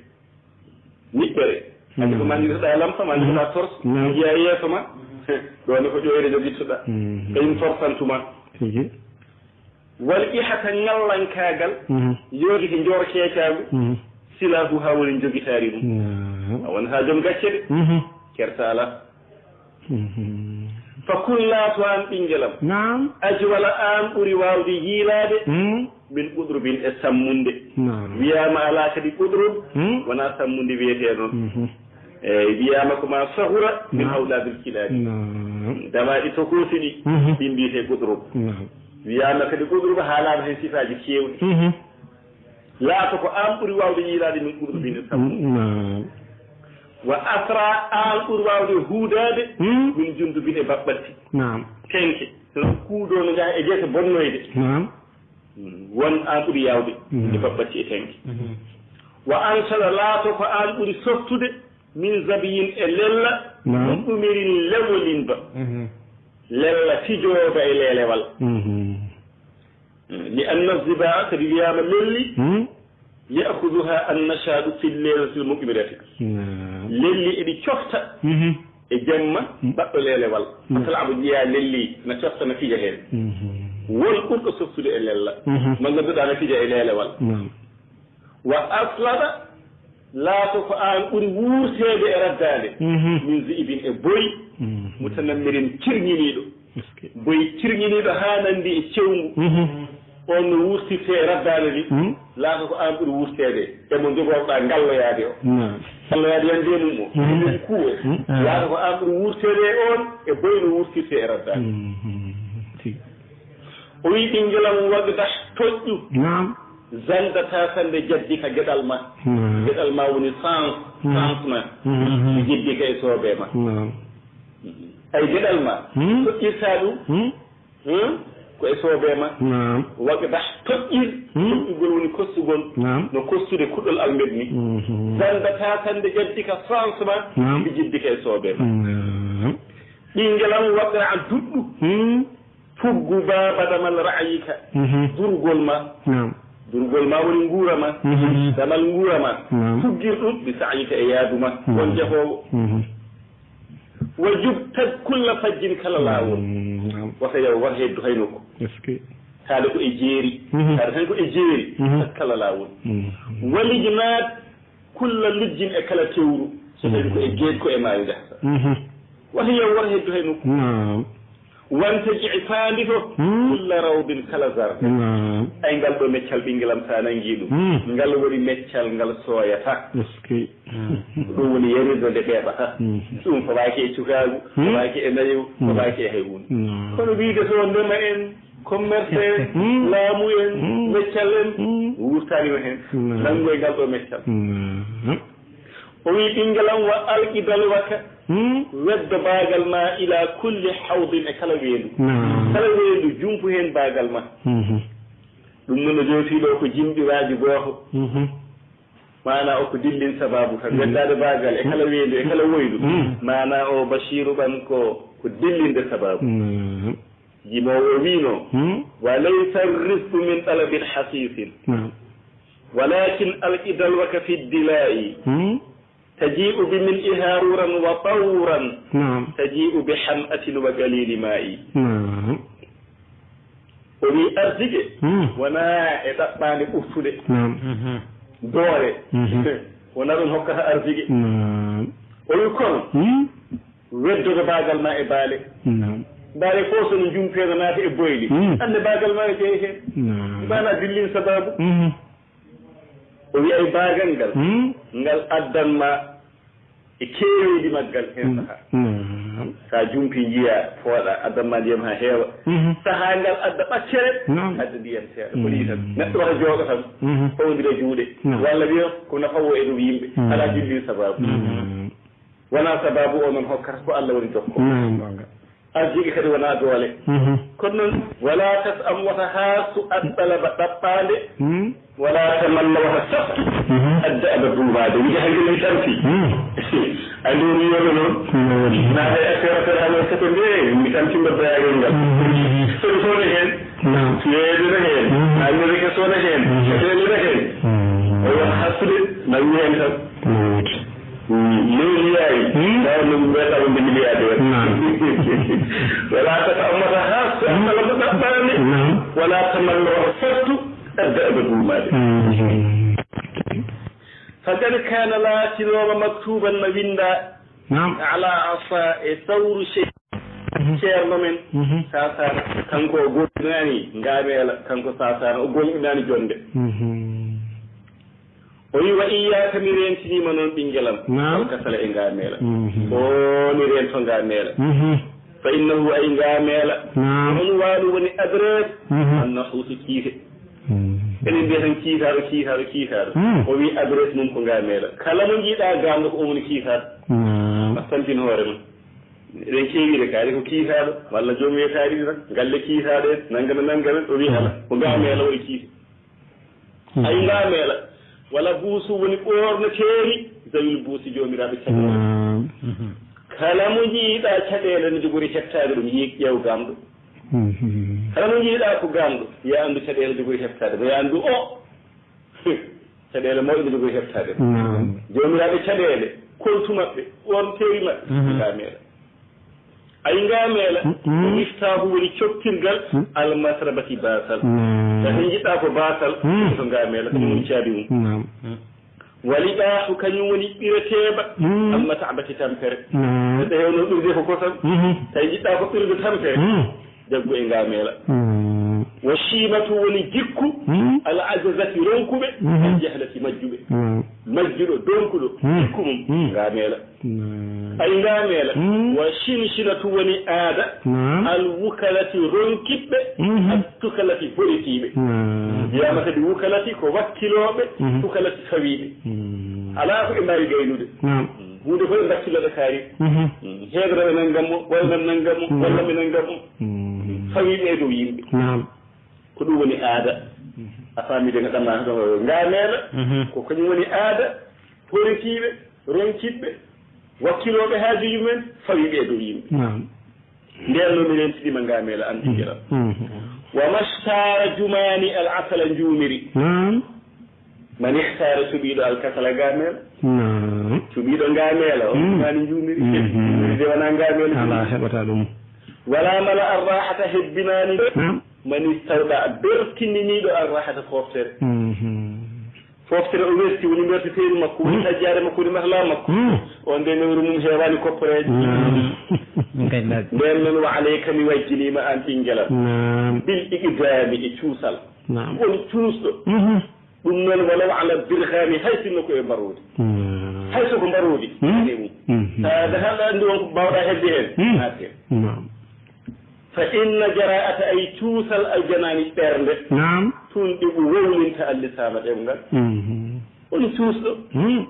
Niɓɓere. Andi ko, mhm, ma ndirtoɗaa lampa, ma ndirtoɗaa tors, mhm, njiya yeeso ma. Ɗo ne ko ƴoyre jogittoɗaa. Mhm. Kañum torsantuma. Tigi. Wal ihata ngallankaagal, mhm, yoogiti njoor keecaagu, mhm, silaahu haa woni njogitaari mum. Naam. A won haa joom gacce de. Mhm. Kersa alaa. Mhm. Fa kun laato aan ɓinngel am. Naam. Ajwala aan ɓuri waawde yiilaade. Mm. Min ɓuɗrubin e sammunde. Naam. Wiyaama alaa kadi ɓuɗrub, mm, wonaa sammunde wiyetee noon. Mhm. Eyi, wiyaama ko ma sahura min, naam, awlaadil kilaabi. Naam. Dawaaɗi tokoosi ɗi, mhm, ɗi mbiyetee ɓuɗrub. Naam. Wiyaama kadi ɓuɗrub haalaama heen sifaaji keewɗi. Mhm. Laato ko aan ɓuri waawde yiilaade min ɓurɗo bine sabu. Naam. Wa asra, aan ɓuri waawde huudaade, hmm, min jundu bine baɓɓatti. Naam. Tenke. Kono kuudo no njaha e gese bonnoyde. Naam. Won aan ɓuri yaawde, mhm, inde baɓɓatti e tenke. Mhm. Wa ansala, laato ko aan ɓuri softude min zabiyin e lella, naam, no ɗumirin lewolin ba. Mhm. Lella fijooba e leelewal. Mhm. Li anna zibaa, sabi wiyaama lelli, hmm, ya'khuduha an-nashaadu fil laylatil muqmirati. Naam. Lelli eɗi cofta, mhm, e jemma, hmm, baɗɗo leelewal. Hmm. Masala, aɗa ƴeewa lelli, na cofta, na fija heen. Mhm. Won ɓurɗo softude e lella, mhm, mo ngannduɗaa na fija e leelewal. Naam. Wa aslaba, laato ko aan ɓuri wuurteede e raddaande, mhm, min zi'ibin e boy, mhm, mutanammirin cirŋiniiɗo. Est-ce que? Boy cirŋiniiɗo haa nanndi e cewngu. Mhm. On no wuurtirtee e raddaande ndi, mhm, laato ko aan ɓuri wuurteede e mo njogorɗaa ngalloyaade o. Naam. Ngalloyaade yande mum o. Mhm. Ɗum kuu o. Mhm. Ah. Laato ko aan ɓuri wuurteede e on e boy no wuurtirtee e raddaande. Mhm. Tigi. O wi, ɓinngel am, wagdah, toƴƴu. Naam. Zandata sannde jaddi ka geɗal ma. Naam. Geɗal ma woni sens, mhm, sens ma. Mhm. Ko jiddi ka e soobee ma. Naam. Ay geɗal ma, hmm, toƴƴirta ɗum. Hmm. Hmm? Ko e soobee ma. Naam. Wagdah, toƴƴir. Hmm. Toƴƴugol woni kostugol. Naam. No kostude kuɗol almet ni. Mhm. Zandata sannde jaddi ka sens ma. Naam. Ko jiddi ka e soobee ma. Naam. Ɓinngel am, wagdah, duɗɗu. Hmm. Fuggu baaba damal ra'yika, mhm, durgol ma. Naam. Durgol ma woni nguura ma. Mhm. Damal nguura ma. Naam. Fuggir ɗum bi sa'yika e yaadu ma. Naam. Won jahoowo. Mhm. Wa jub, tag kulla fajjin kala laawol. Mm, naam. Wata yaw, wata heddu hay nokku. Est-ce que? Taade ko e jeeri. Mhm. Taade tan ko e jeeri. Mhm. Tag kala laawol. Mhm. Walij naat kulla lujjin e kala tewru. So tawi ko e, mhm, geej ko e maayo njahata. Mhm. Wata yaw, wata heddu hay nokku. Naam. Wanta ji'i faandito, hmm, kulla rawdin kala zarde. Naam. Ay, ngal ɗo meccal ɓinngel am, sa nangi ɗum. Hmm. Ngal woni meccal ngal sooyata. Est-ce que? Hmm. Ɗum woni yarirde nde ɓeeɓata. Hmm. Ɗum fawaaki e cukaagu, hmm, fawaaki e nayewu, hmm, fawaaki e hay huunde. Hmm. Kono wiide so ndema en, Commerce en, laamu en, meccal en, wurtaani o heen. Nanngu e ngal ɗo meccal. O wii ɓinngel am, wa alqi dalwaka, weddo baagal ma ila kulli hawdin, e kala weendu. Kala weendu, jumpu heen baagal ma. Ɗum noon o jootii ɗo ko jimɗiraaji gooto. Maana o ko dillin sababu tan. Weddaade baagal e kala weendu, e kala woydu. Maana o Bashiru ɓan ko, ko dillinde sababu. Jimoowo o wiino, wa laysa rizqu min talabil hasisin. Walakin alqi dalwaka fi dila'i. Taji'u bi mil'iha ruran wa tawran. Taji'u bi ham'atin wa qalili ma'i. O wi arzike wonaa e ɗaɓɓaande ɓurtude. Doole. Wonaa ɗum hokkata arzike. O wi kono weddoto baagal ma e baale. Baale fof so no jumpeeno naata e boyli. Annde baagal ma e jeyi heen. Maana dillin sababu. O wi ay baagal ngal, ngal addan ma e keeweedi maggal heen sahaa. So a jumpi njiya, fooɗa, addan ma ndiyam haa heewa. Sahaa ngal adda ɓaccere, adda ndiyam seeɗa. Ko nii tan. Neɗɗo wata jooɗo tan, fawndira juuɗe. Walla wiya ko na fawo e ɗum yimɓe. Alaa dillin sababu. Wonaa sababu o noon hokkata, ko Allah woni jokko. Arziki kadi wonaa doole. Kono noon, wala tas'am, wata haasu, at-talaba, ɗaɓɓaande. Wala tamanna, wata sattu, adda, aba, duumaade. Wiide hankadi mi tampi. Anndi won wiyooɓe noon, naaɓe affaire affaire amen sato nde, mi tampi mbaddayagal ngal. Soni fof ne heen. Weeɓe ne heen. Amerique so ne heen. Ɓeele ne heen. O wiyata hasude, nangi heen tan. Lewli yaay. Tawa no mbiyata wonde milliardaire. Wala kata ammata ha so Allah ko ɗaɓɓaani. Wala tamanna, wata sattu, adda, aba, duumaade. Faqad kana, laatinooma, maktuban, na winnda. Ala asa, e sawru sey. Ceerno men Sasana, kanko o gomɗinaani ngaameela, kanko Sasana o gomɗinaani jonde. O wi wa iyyaka, mi rentiniima noon ɓinngel am. Naam. Wal kasala, e ngaameela. O mi rento ngaameela. Fa innahu, ay ngaameela. Naam. Unwaanu, woni adresse. An nahuusi, kiite. Eɗen mbiya tan kiitaaɗo, kiitaaɗo, kiitaaɗo. O wi adresse mum ko ngaameela. Kala mo njiiɗa gaamɗo ko on woni kiitaaɗo. A santin hoore ma. Eɗen keewi de kaari ko kiitaaɗo, walla joom wiyataaɗi ɗi tan, galle kiitaaɗo en, nanngam e nanngam en, o wiya ala, ko ngaameela waɗi kiite. Ay ngaameela, wala buusu woni ɓoorneteeri, zawil buusi, joomiraaɓe caɗeele. Kala mo njiiɗa caɗeele ne jogori heɓtaade ɗum, yiik ƴeew gaamɗo. Kala mo njiiɗa ko gaamɗo, ya anndu caɗeele jogori heɓtaade mo, ya anndu o. Caɗeele mawɗe nde jogori heɓtaade. Joomiraaɓe caɗeele, kontu maɓɓe, ɓoorneteeri maɓɓe, ngaameela. Ay ngaameela, miftaahu woni coktirgal, almasrabati, baasal. Kadi njiɗɗa ko baasal, ko ngaameela, ko ɗum woni caabi mum. Wali ɗaahu, kañum woni ɓireteeɓa, almataabati, tampere. Neɗɗo heewno ɓirde ko kosam, tawi njiɗɗa ko ɓirde tampere. Jaggu e ngaameela. Wa shiimatu woni jikku, al ajzati, ronkuɓe, al jahlati, majjuɓe. Majjuɗo, donkuɗo, jikku mum, ngaameela. Ay ngaameela. Wa shinshinatu woni aada, al wukalati, ronkiɓɓe, al tukalati, horitiiɓe. Wiyaama kadi wukalati ko wakkilooɓe, tukalati fawiiɓe. Alaa ko ɓe mbaawi gaynude. Huunde fof ɓe mbakkilooɓe kaari. Heedora ɓe nanngam mo, walla ɓe nanngam mo, walla ɓe nanngam mo. Fawiiɓe e dow yimɓe. Ko ɗum woni aada. A faami de, ngaɗanma ɗo ngaameela. Ko kañum woni aada, horitiiɓe, ronkiɓɓe, wakkilooɓe haajuuji mumen, fawiiɓe e dow yimɓe. Ndeen noon mi rentiniima ngaameela, an ɓinngel am. Wa mashtara jumaani al asala njuumiri. Man ihtara cuɓiiɗo al kasala ngaameela. Cuɓiiɗo ngaameela, o jumaani njuumiri. Njuumiri de wonaa ngaameela. Alaa heɓata ɗum. Wala mala arrahata hebbinaani. Man istawda bertininiiɗo arrahata fooftere. Fooftere o werti, woni mberteteeri makko, woni tajjaare makko, woni masala makko. On de newru mum heewaani kopporeeje. Ndeen noon wa alayka mi wajjiniima aan ɓinngel am. Bil iqdaami e cuusal. Woni cuusɗo. Ɗum noon walaw ala dirhami hay sinno ko e mbaroodi. Hay so ko mbaroodi. Ane mum. Sa dahaɗa anndi on ko mbawɗa hedde heen. Naate. Fa inna jara'ata, ay cuusal aljanaani ɓernde. Naam. Tunɗiɓu wowlinta allisaana ɗemngal. Mhm. Woni cuusɗo. Hmm.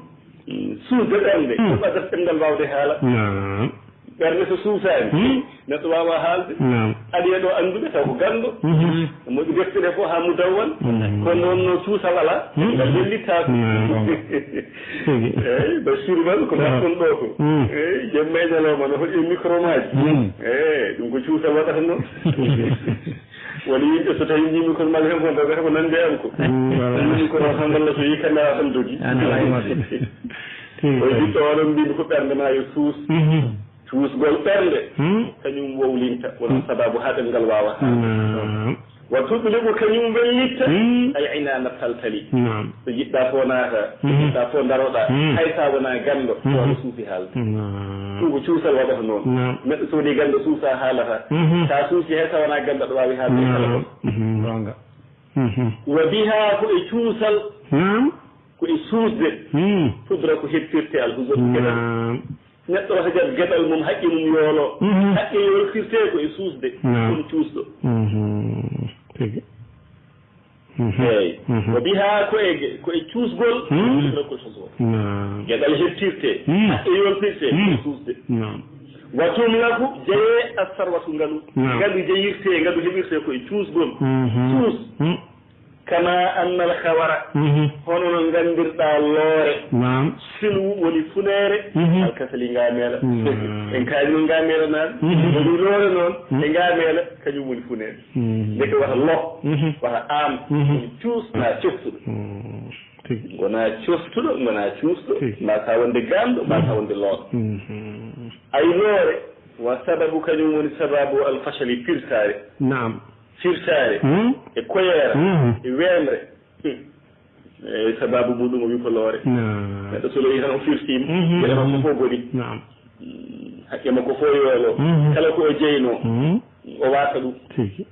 Mm, suusde ɓernde. Hmm. Ɗum addata ɗemngal waawde haala. Naam. Ɓernde so suusaani, hmm, neɗɗo waawaa haalde. Naam. Aɗa yiya ɗo annduɓe taw ko ganndo. Mhm. Moƴƴi defte ɗe fof haa mudawwan. Mhm. Kono noon no cuusal alaa. Hmm. Ngal wellittaako. Naam. Tigi. Eeyi, Basiru man ko, ah, mbaɗɗon ɗo ko. Hmm. Eeyi, jemma e ñalawma no hoɗi e micro maaji. Hmm. Eeyi, ɗum ko cuusal waɗata noon. Woni yimɓe so tawi njiimi kono mbaɗa heen ko, mbaɗa ko nande am ko. Mm, voilà. Njiimi kono tan walla so yii kamera tan dogi. Ana wayi waɗde. Tigi. Oye ɓiɗɗo oɗon mbiimi ko ɓernde ma yo suus. Mhm. Cuusgol ɓernde, hmm, kañum wowlinta, wona, hmm, sababu haa ɗemngal waawa haalde. Naam. Wa tuɗliɓu, kañum wellitta, hmm, al inaana taltali. Naam. So jiɗɗa fof naata, so, mhm, jiɗɗa fof daroɗa, hmm, hay sa wona ganndo, mhm, ko wona suusi haalde. Naam. Ɗum ko cuusal waɗata noon. Naam. Neɗɗo so woni ganndo suusa haalata. Mhm. Sa suusi hay sa wona ganndo aɗa waawi haalde. Naam. Kala ko. Mhm. Goonga. Mhm. Wa biha, ko e cuusal. Naam. Ko e suusde. Hmm. Tudra ko heɓtirte al huzur geɗal. Naam. Neɗɗo wata jaɓ geɗal mum, haqqe mum yoolo. Mhm. Haqqe yooltirte ko e suusde. Naam. Kono cuusɗo. Mhm. Tigi. Mhm. Eeyi. Mhm. Wa biha, ko e ge-, ko e cuusgol, hmm, yudrakul huzur. Naam. Geɗal heɓtirte, hmm, haqqe yoltirte, hmm, ko e suusde. Naam. Wa tumlaku, jeyee as sarwatu ngalu. Naam. Ngalu jeyirte, ngalu heɓirte ko e cuusgol. Mhm. Cuus. Hmm. Kama anna al khawara, mhm, hono no nganndirɗaa loore. Naam. Silwu woni funeere, mhm, al kasali ngaameela. Naam. En kaali noon ngaameela naan. Mhm. Woni loore noon, mhm, e ngaameela, kañum woni funeere. Mhm. Ndeke wata lo, mhm, wata aam, mhm, woni cuus, na coftuɗo. Mhm. Tigi. Ngona coftuɗo, ngona cuusɗo, tigi, mbasa wonde gaamɗo, mbasa, mhm, wonde looɗo. Mhm. Ay loore, wa sababu, kañum woni sababu al fashali, pirtaare. Naam. Firtaare, mhm, e koyeera, mhm, e weemre. Hmm. E sababu muɗum o wi ko loore. Naam. Neɗɗo so loyi tan o firtiima, mhm, geɗe makko fof boni. Naam. Hmm. Haqqe makko fof yoolo. Mhm. Kala ko o jeynoo, mhm, o waasa ɗum. Tigi.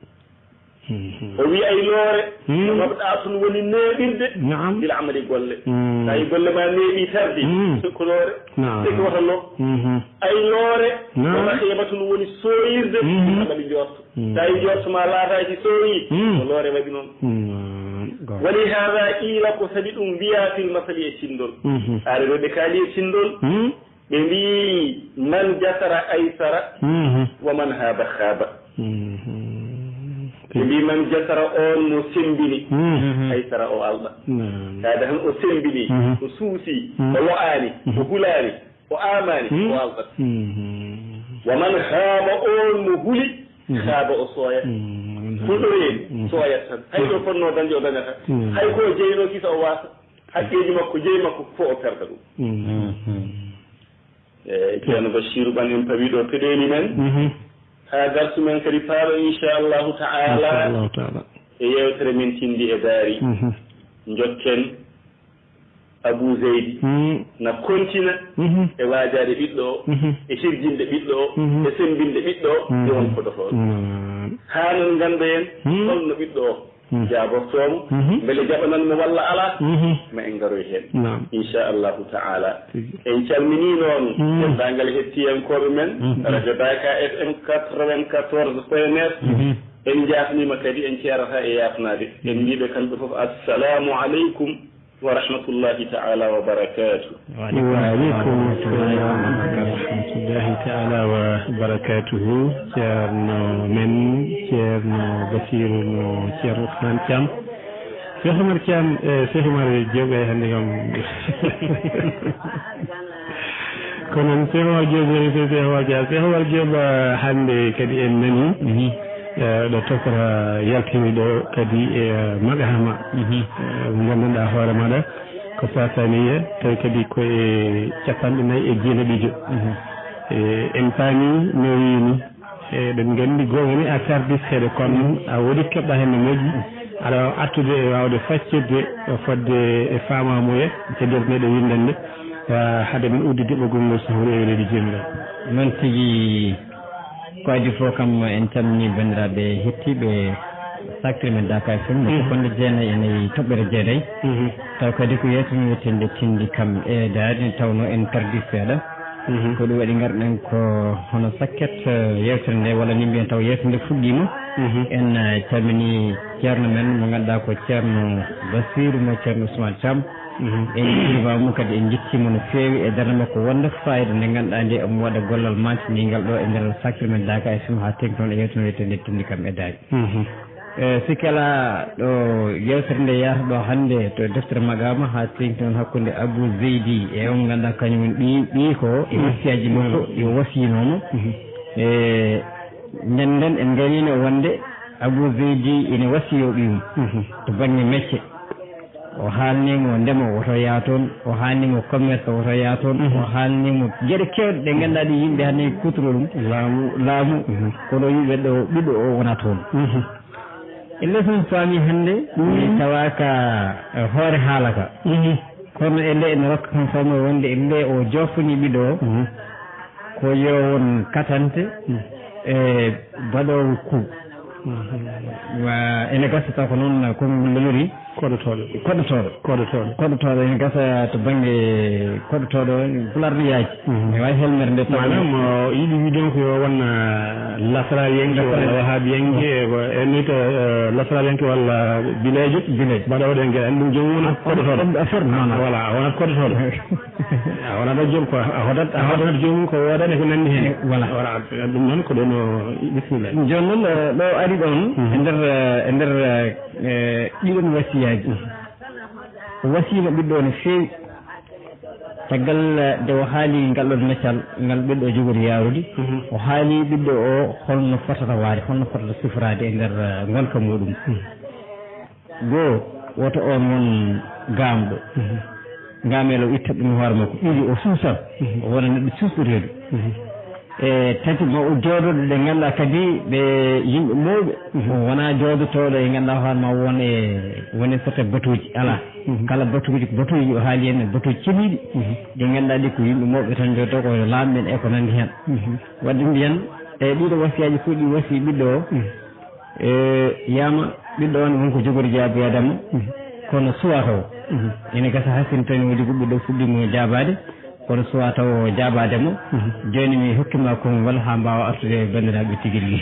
Mhm. O wi ay loore, mhm, no mbaɗɗaa tun woni neeɓirde, naam, bil amali golle. Mhm. Tawi golle ma neeɓi tardi, mhm, ko loore. Naam. Tigi wata lo. Mhm. Ay loore, naam, no mahiibatun woni sooyirde, mhm, bil amali njorto. Mm. Tawi njorto ma laataaki sooyi, mm, ko loore waɗi noon. Mm, goonga. Wali hada qiila, ko sabi ɗum mbiyaa fil masali e cindol. Mhm. Aare rewɓe kaali e cindol, mm, ɓe mbii, man jasara aysara, mhm, wa man haaba haaba. Mhm. Ɓe mbii, man jasara, oon mo semmbini, mhm, aysara, o alɗa. Naam. Kaade tan o semmbini, mhm, o suusi, mhm, o lo'aani, mhm, o hulaani. O aamaani, mm, o alɗat. Mhm. Wa man haaba, oon mo huli, mhm, haaba, o sooya. Mhm. Hulɗo heen, mhm, sooyat tan. Hay ko fotnoo dañde, o dañata. Mhm. Hay ko o jeynoo kisa, o waasa. Haqqeeji makko, jeyi makko fof, o perda ɗum. Mhm. E Ceerno Bachiru Ɓan en pawi ɗo peɗeeli men. Mhm. Haa darsu men kadi paaɗo, inchallahu taala. Inchallahu taala. E yeewtere men tinndi e daari. Mhm. Njokken Abuu Zeydi, mm, na kontina, mhm, e waajaade ɓiɗɗo o, mhm, e hirjinde ɓiɗɗo o, mhm, e semmbinde ɓiɗɗo o, mhm, e won fodotooɗo. Mm. Haa noon nganndoyen, mm, holno ɓiɗɗo o, mm, jaabortoo mo, mhm, mbele jaɓanan mo walla alaa, mhm, ma en ngaroy heen. Naam. Inchallahu taala. Tigi. En calminii noon, mm, denndaangal hettiyankooɓe men, mhm, radio Daka F M quatre-vingt-quatorze point neuf. Mhm. En njaafniima kadi, en ceerataa e yaafnaade. En mbii ɓe kamɓe fof, assalamu aleykum wa rahmatullahi taala wa barakatuh. Wa aleykum assalam wa rahmatullahi taala wa barakatuhu. Ceerno men, Ceerno Basiru mo Ceerno Ousmane Thiam. Cheikh Oumar Thiam, eh, Cheikh Oumar Diop, eh, hannde kam. Ko noon, Cheikh Oumar Diop, Cheikh Oumar Diop, Cheikh Oumar Diop, eh, hannde kadi en nani, mhm, eh, ɗo tokora yaltini ɗo kadi e, eh, Maghama. Mhm. Eh, mo ngannduɗaa hoore maɗa ko Sasaniya, tawi kadi ko e capanɗe nayi e jeenaɓijo. Mhm. Eh, en paami no wiini. Eɗen nganndi goonga ni a tardis heɗe, kono noon a woodi keɓɗa heen no moƴƴi. Aɗa artude e waawde faccirde fodde e faamaamuya e nder ndeɗo winndannde, eh, hade men udditde ɓoggol ngol so hawri e weleede Joomiraaɗo. Noon tigi, ko adii fof kam, en calminii banndiraaɓe hettiiɓe Saktiri men Daka F M, no, mhm, capanɗe jeenayi e nayi toɓɓere jeenayi. Mhm. Taw kadi ko yeewtere men wiyetee nde tinndi kam e daari, nde tawnoo en tardii seeɗa. Ko ɗum waɗi ngarɗen ko hono sakket, eh, yeewtere nde, walla ni mbiyen taw yeewtere nde fuɗɗiima. En, eh, calminii ceerno men mo ngannduɗaa ko ceerno Basiiru mo ceerno Ousmane Thiam. En njuuriima mo kadi, en njettiima no feewi e darnde makko wonde faayida nde ngannduɗaa nde omo waɗa gollal maantindiingal ɗo e nder sakkere men Daaka F M haa teŋti noon e yeewtere nde wiyetee nde Tinndi kam e Daari. Eh, sikki alaa ɗo yeewtere nde yahata ɗo hannde to deftere Maqaama haa teŋti noon hakkunde Abuu Zeydi e on ngannduɗaa kañum woni ɓiy, ɓiy ko e wasiyaaji makko, yo wasiyinoo mo. E ñande nden en ngayniino wonde Abuu Zeydi ene wasiyoo ɓiyum to bannge mecce. O haalni mo ndema, woto yaa toon. O haalni mo commerce, woto yaa toon. O haalni mo geɗe keewɗe ɗe ngannduɗaa ɗi yimɓe hannde kuutoroo ɗum. Laamu. Laamu. Kono yimɓe ɗo, ɓiɗɗo o wonaa toon. E les on faami hannde, mi tawaaka, eh, hoore haala ka. Kono e nde ene rokka kam faamo wonde e nde o joofani ɓiɗɗo o, ko yo won katante e baɗoowo ku. Wa, ene gasa taw ko noon ko ngol lelori. Koɗotooɗo. Koɗotooɗo. Koɗotooɗo. Koɗotooɗo ene gasa to bannge koɗotooɗo, Pulaar no yaaji. Mhm. Mi wawi helmere nde taw. Maanaam, o yiɗi wiide on ko yo won, ah, lasrawiyanke walla wahabiyanke, ko en ni to, eh, lasrawiyanke walla bileejo. Bileejo. Mbaɗa waɗi en geɗe, ɗum joom wonat koɗotooɗo. Ɗum affaire, non, non. Voilà, a wonat koɗotooɗo. A wonat ɗo joom ko, a hodat, a hodanat joomum ko woodani ko nanndi heen. Voilà. Voilà, ɗum noon ko ɗum o, bismillah. Jooni noon, eh, ɗo ari ɗon, mhm, e nder, eh, e nder, eh, ɗiɗon wasiyaaji. Mhm. O wasiima ɓiɗɗo o no feewi. Caggal, eh, nde o haali ngal ɗon meccal, ngal ɓiɗɗo o jogori yaarude, mhm, o haali ɓiɗɗo o holno fotata waade, holno fotata sifraade e nder, eh, ngonka muɗum. Mhm. Goo, woto on won gaamɗo. Mhm. Ngaameelo itta ɗum hoore makko. Ɗiɗi, o suusan. Mhm. O wona neɗɗo suusɗo reedu. Mhm. E tati, ma o jooɗoɗo ɗe ngannduɗaa kadi ɓe yimɓe mawɓe. Mhm. O wona jooɗotooɗo e ngannduɗaa hoore ma won e, woni sota batuuji. Alaa. Mhm. Kala batuuji, ko batuuji o haali heen, batuuji ceniiɗi. Mhm. Ɗi ngannduɗaa ɗi ko yimɓe mawɓe tan jooɗotoo, ko laamɓe ɓen e ko nanndi heen. Mhm. Waɗde mbiyan, e ɗiɗo wasiyaaji fof ɗi wasi ɓiɗɗo o. Mhm. E, yama, ɓiɗɗo on wonko jogori jaaboyaade mo, mhm, kono suwa taw. Mhm. Ene gasa hay sinno tawii wodi ko ɓiɗɗo fuɗɗiima jaabaade, kono suwa taw o jaabaade mo. Mhm. Jooni mi hokki ma konngol haa mbaawa artude e banndiraaɓe tigi rigi.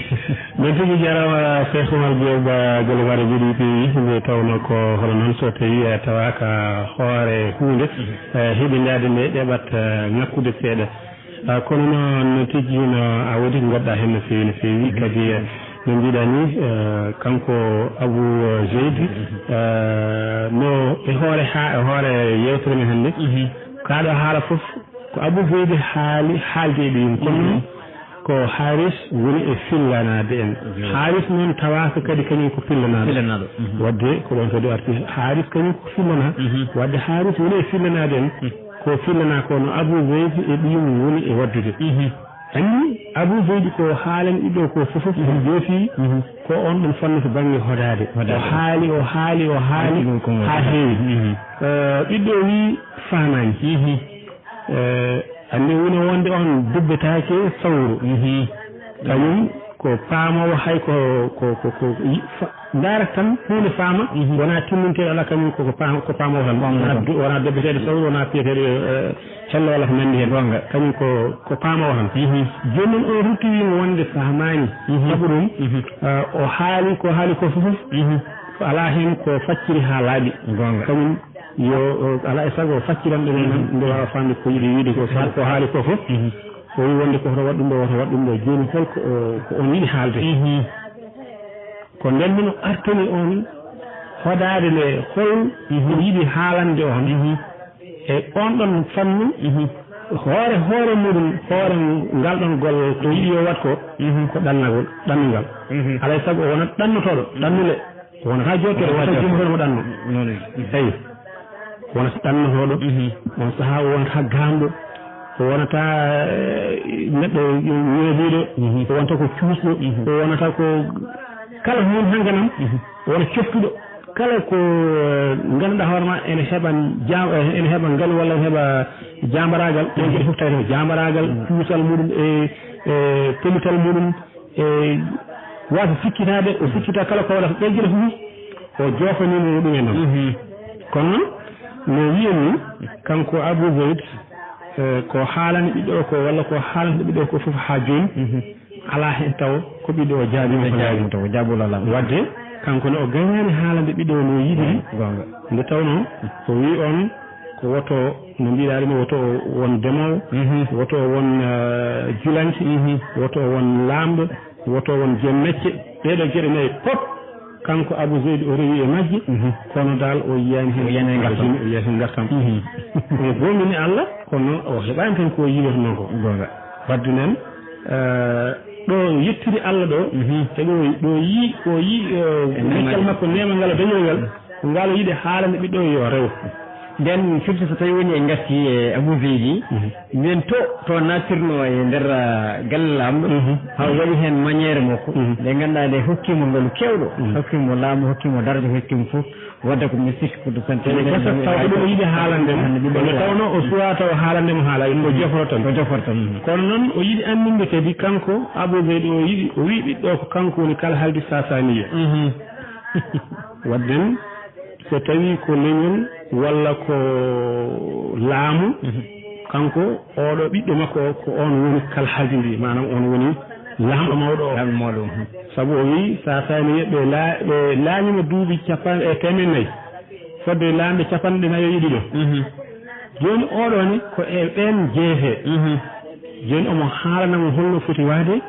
Noon tigi, jaaraama Cheikh Oumar Diop, ah, Galle Maɗa Mbiɗi Ɓeyi, nde tawnoo ko hono noon so tawii, eh, tawaaka hoore huunde, mhm, eh, heɓindaade nde ɗeɓat, eh, ŋakkude seeɗa. Ah, kono noon tigi no a waɗi ko ngadda heen no feewi, no feewi. Mhm. Kadi, eh, no mbiɗa ni, eh, kanko Abou, eh, Zeyd, mhm, eh, no e hoore ha-, e hoore yeewtere men hannde, mhm, kaa ɗo haala fof ko Abou Zeyd haali, haalde e ɓiyum. Kono, mhm, noon ko Haris woni e fillanaade en. Mhm. Haris noon tawaaka kadi kañum ko fillanaaɗo. Fillanaaɗo. Mhm. Waɗde ko ɗoon kadi o arti. Haris kañum ko fillanaa. Mhm. Waɗde Haris woni e fillanaade en. Mhm. Ko fillanaa ko no Abou Zeyd e ɓiyum woni e waɗdude. Mhm. Anndi Abou Zeyd ko haalani ɓiɗɗo ko fof, fof, mhm, joofi, mhm, ko on ɗum fannu to bannge hodaade. Hodaade. O haali, o haali, o haali, haali ɗum ko haa heewi. Mhm. Eh, ɓiɗɗo o wii faamaani. Mhm. Eh, anndi woni wonde on dubbetaake sawru. Mhm. Kañum ko paamoowo, hay ko, ko, ko, ko yi-, fa-, ndaara tan huunde faama, mhm, wonaa timminteeɗo alaa, kañum ko, ko paam-, ko paamoowo tan. Paamoowo tan. Wonaa du-, wonaa debbeteeɗo sawru, wonaa piyeteeɗo, eh, hello walla ko nanndi heen. Goonga. Kañum ko, ko paamoowo tan. Mhm. Jooni noon o rutti wiimo wonde faamaani. Mhm. Sabu ɗum, mhm, eh, o haali ko haali ko fof, mhm, ko alaa heen ko facciri haa laaɓi. Goonga. Kañum yo, o, alaa e sago o facciran ɗum en, mhm, nde waawa faamde ko yiɗi wiide ko, sabu ko haali ko fof. Mhm. O wi wonde ko hoto waɗ ɗum ɗo, woto waɗ ɗum ɗo. Jooni hol ko o, ko on yiɗi haalde? Mhm. Ko nden min o artani on hodaade nde hol, mhm, ko yiɗi haalande on. Mhm. E on ɗon fannu, mhm, hoore, hoore muɗum, hoore ngal ɗon golle ko yiɗi yo waɗ ko, mhm, ko ɗannagol, ɗannungal. Mhm. Alaa e sago o wonat ɗannotooɗo, mhm, ɗannule. O wonata jokkere, o wonata jumotooɗo mo ɗanno. Noon. Eyi. O wonata ɗannotooɗo. Mhm. On sahaa o wonata gaamɗo. O wonata, eh, neɗɗo ñoobiiɗo. Mhm. O wonata ko cuusɗo. Mhm. O wonata ko kala ko woni hankanam. Mhm. O wona coftuɗo. Kala ko, eh, ngannduɗaa hoore ma ene heɓa ja-, eh, ene heɓa ngalu walla ene heɓa jaambaraagal. Ɗeen geɗe fof tawi ko jaambaraagal, mhm, cuusal muɗum e, e pellital muɗum. E waasa sikkitaade, o sikkita kala ko waɗata ɓeydira fof, o joofaniima mo ɗum e noon. Mhm. Kono noon, no wiya ni, kanko Abou Zeyd, Eh, ko haalani ɓiɗɗo o ko, walla ko haalanta ɓiɗɗo o ko fof haa jooni, alaa heen taw ko ɓiɗɗo o jaabiima ko jaabiima taw, o jaabol alaa. Waɗde, kanko ne o gaynaani haalande ɓiɗɗo o no yiɗiri. Goonga. Nde tawnoo, o wii on ko woto, no mbiɗaa ɗum, woto o won demoowo, woto o won, eh, julanke, woto o won laamɗo, woto o won joom mecce. Ɗee ɗoo geɗe nayi pop, kanko Abu Zeydi o rewi e majje, kono dal o yiyaani heen, o yiyaani heen ngartam. O yiyaani heen ngartam. Omo goongɗini Allah, kono noon o heɓaani tan ko yilotonoo ko. Goonga. Waɗde noon, eh, ɗo yettiri Allah ɗo, e ɗo, ɗo yi-, o yi-, eh, meccal makko, neema ngal, dañol ngal, ko ngal o yiɗi haalande ɓiɗɗo o yo rew. Nden firti so tawi woni en ngarti e Abou Zeydi, mbiyen to, to nattirno e nder, ah, galle laamɗo, haa o waɗi heen manière makko, nde ngannduɗaa nde hokkiimo ngol keewɗo, hokkiimo laamu, hokkiimo daraja, hokkiimo fof, wadde ko mi sikki pour de santé. Ene gasa taw ko ɗum o yiɗi haalande mo, kono tawno o suwaa taw haalande mo haala, ɗum o joforo tan. O joforo tan. Kono noon o yiɗi anndinde kadi kanko Abou Zeydi o yiɗi, o wii ɓiɗɗo o ko kanko woni kala haaldi Sasaniya. Waɗden so tawi ko leñol walla ko laamu, kanko oɗo ɓiɗɗo makko o, ko on woni kala haaldi ndi, maanaam on woni laamɗo mawɗo o. Laamɗo mawɗo o. Sabu o wii Sasaniya ɓe la-, ɓe laamima duuɓi capan-, e teemen nayi, fodde laamɓe capanɗe nayo e ɗiɗo. Jooni oɗo ne ko e ɓeen jeeyetee. Jooni omo haalana mo holno foti waade,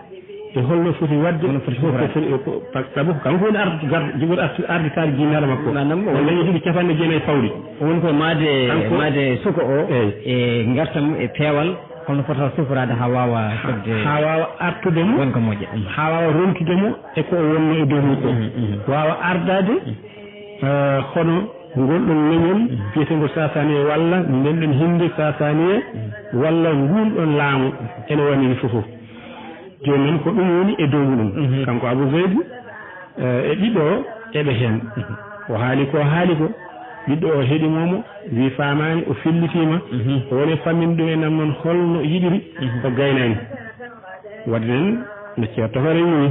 e holno foti waɗde, holno foti ko huutoraade. Foti, ko, par-, sabu ko kanko woni ardu-, gar-, jogori ardu-, arditaade jinnaaɗo makko. Maanaam, o woni leñi duuɓi capanɗe jeenayi pawɗi. O woni ko maade, kanko maade suka o, eey, e ngartam, e peewal, holno fota suforaade haa waawa fodde, haa waawa artude mo, wonka moƴƴa. Haa waawa rontude mo e ko o wonno e dow mum ko. Waawa ardaade, eh, hono ngol ɗon leñol biyeteengol Sasaniya walla nden ɗon hinnde Sasaniya walla nguun ɗon laamu ene wani fof. Jooni noon ko ɗum woni e dow muɗum. Kanko Abou Zeydi, eh, e ɓiɗɗo o eɓe heen. O haali ko haali ko, ɓiɗɗo o heɗi mo, mo wii faamaani, o fellitiima. O woni famminde ɗum e nam noon holno yiɗiri, o gaynaani. Waɗde noon no Ceerno Tafare wii,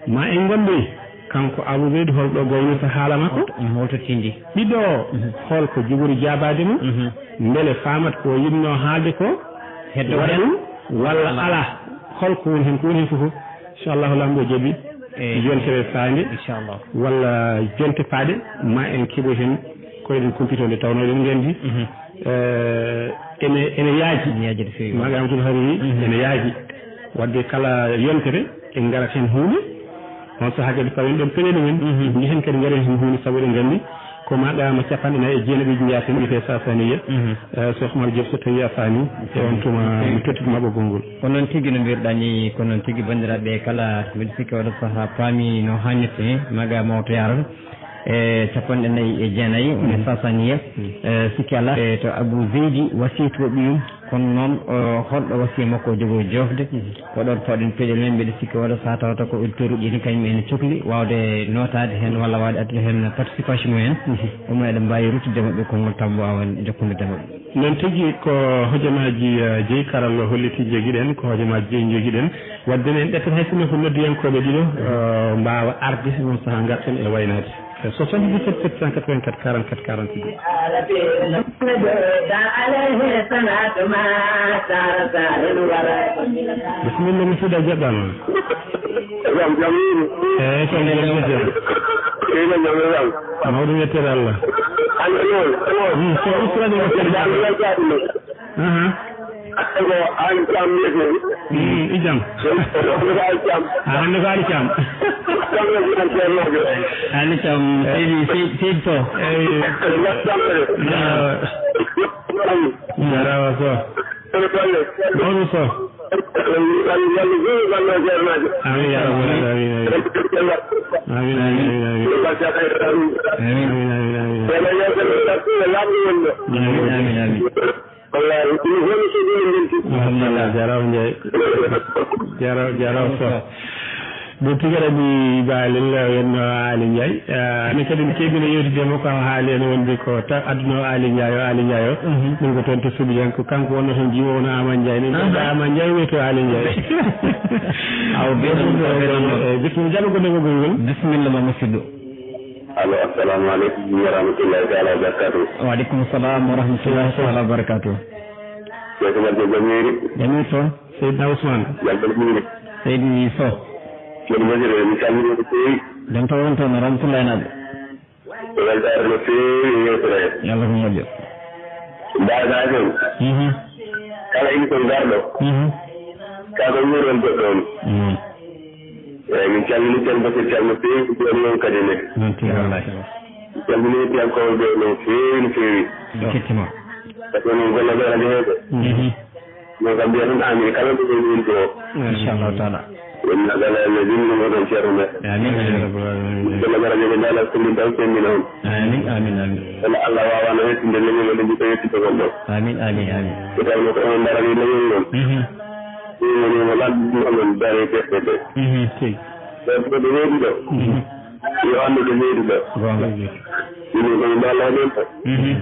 ma en nganndoy kanko Abou Zeydi holɗo gaynirta haala makko. Holto tindi. Ɓiɗɗo o, holko jogori jaabaade mo? Mbele faamat ko o yiɗnoo haalde ko? Heddo waɗa heen ɗum walla alaa? Alaa. Holko woni heen? Ko woni heen fof, inchallahu, Laamɗo jaɓi, e yontere faande, inchallah, walla jonte paaɗe, ma en keɓoy heen ko eɗen kumpitoo, nde tawnoo eɗen nganndi, eh, ene, ene yaaji. Ene yaaji no feewi. Maga Amadou Hari wi, ene yaaji. Waɗde kala yontere, en ngarat heen huunde. On sahaa kadi pawen ɗon peɗeeli men, njehen kadi ngaren heen huunde, sabu eɗen nganndi ko maqaama capanɗe nayi e jeenaɓeji mbiyaten wiyetee Sasaniya. Eh, Cheikh Oumar Diop, so tawii a faami, e on tuma mi tottitma ɓoggol ngol. Ko noon tigi no mbiruɗaa ni, ko noon tigi banndiraaɓe kala, mbiɗo sikki oɗo sahaa paami no haanirta ni, maqaama o to yaarata. E capanɗe nayi e jeenayi, woni Sasaniya. E sikki alaa, e to Abou Zeydi wasiyto ɓiyum, kono noon, o, holɗo wasiya makko o jogori joofde? Ko ɗoon pawɗen peɗeeli men, mbiɗo sikki oɗo sahaa tawata ko auditeur uji ɗi kañum ene cokli waawde nootaade heen walla waawde addude heen participation mum en. Omo eɗen mbaawi ruttude maɓɓe konngol taw mbo awan jokkondirde maɓɓe. Noon tigi ko hojomaaji, eh, jeyi karallo holliti njogiɗen, ko hojomaaji jeyi njogiɗen. Waɗde en ƴettat hay sinno ko noddiyankooɓe ɗiɗo, eh, mbaawa arde, on sahaa ngarten e waynaade. Eh, soixante-dix-sept sept cent quatre-vingt-quatre quarante-quatre quarante-deux. Bisimilla, musidɗo, a jaɓɓaama. Jam, jam woni. Eeyi, ko jam, jam. Eeyi, jam, jam. Mawɗum yettere Allah. Hannde noon. Hmm, so usra de ko jam. Aha. Ko Aali Caam wiyetee. Hmm, i jam. Ko Aali Caam. Ah, hannde ko Aali Caam. Caam wiyetee Ceernaajo. Aali Caam, Seydi, Seydi, Seydi Sow. Eeyi. Jam, jam. Jaraama Sow. Mawɗum Sow. Amin ya rabbal alamin. Amin, amin, amin, amin. Amin, amin, amin, amin. Amin, amin, amin. Amin, amin, amin. Alhamdulillah, jaraama Njaay. Jaraama, jaraama Sow. Ɗum tigi aɗa anndi Ba Lel wenno Aali Njaay. Ah, amin kadi en keɓino yewtidde e makko, o haali en wonde ko ta-, adduno Aali Njaay o, Aali Njaay o. Mhm. Ɗum ko toon to Suudu Jan, ko kanko wonno toon jiwo wonno Aman Njaay. Min mbiɗa Aman Njaay, wiyetee Aali Njaay. Awa, biɗen ko ɓe noon ɗo. Eh, bisimilla, jaɓo ko ndeɓo gongol. Bisimilla ma musidɗo. Allo, assalamu aleykum wa rahmatullahi taala wa barakatuh. Wa aleykum salam wa rahmatullahi taala wa barakatuh. Seydi Madiop Jamiri. Jamir Sow, Seydina Ousmane. Jalbal Miri. Seydi Sow. Ceerno Basiru, mi salmini no feewi. Jam taw on toon, rahmatullahi naɓe. Ko weltaare no feewi e yeewtere he. Yo Allah ko moƴƴo. Mbaasa toon. Mhm. Kala émission garɗo. Mhm. Ka ko wuuron goɗɗo on. Mhm. Eeyi, min calminii Ceerno Basiir Caam no feewi, ko jooni on kadi ne. Noon tigi, wallahi. Min calminii hettiyankooɓe ɓe no feewi, no feewi. Min kettima. Par ce que noon golle ɗo ene heewi. Mhm. Min kam mbiya tan amin kala ɗo ɗo woni ɗo. Inchallahu taala. Min naɗala Allah jumno mo ɗon ceerno men. Amin, amin. Golle ɗo radio ɓe ndaala ko min taw semmina on. Amin, amin, amin. Wala Allah waawano hettinde leñol, wala jikka yettitogol ɗo. Amin, amin, amin. Ko tawnoo ko onon mbarani leñol ngol. Mhm. Ɗum woni mo lanndinɗo onon dare defte ɗe. Mhm, tigi. Ɗon ko ɗo weeɗi ɗo. Mhm. Yo anndu ɗo weeɗi ɗo. Goonga. Ɗum ko mi balla ɗon ɗo. Mhm.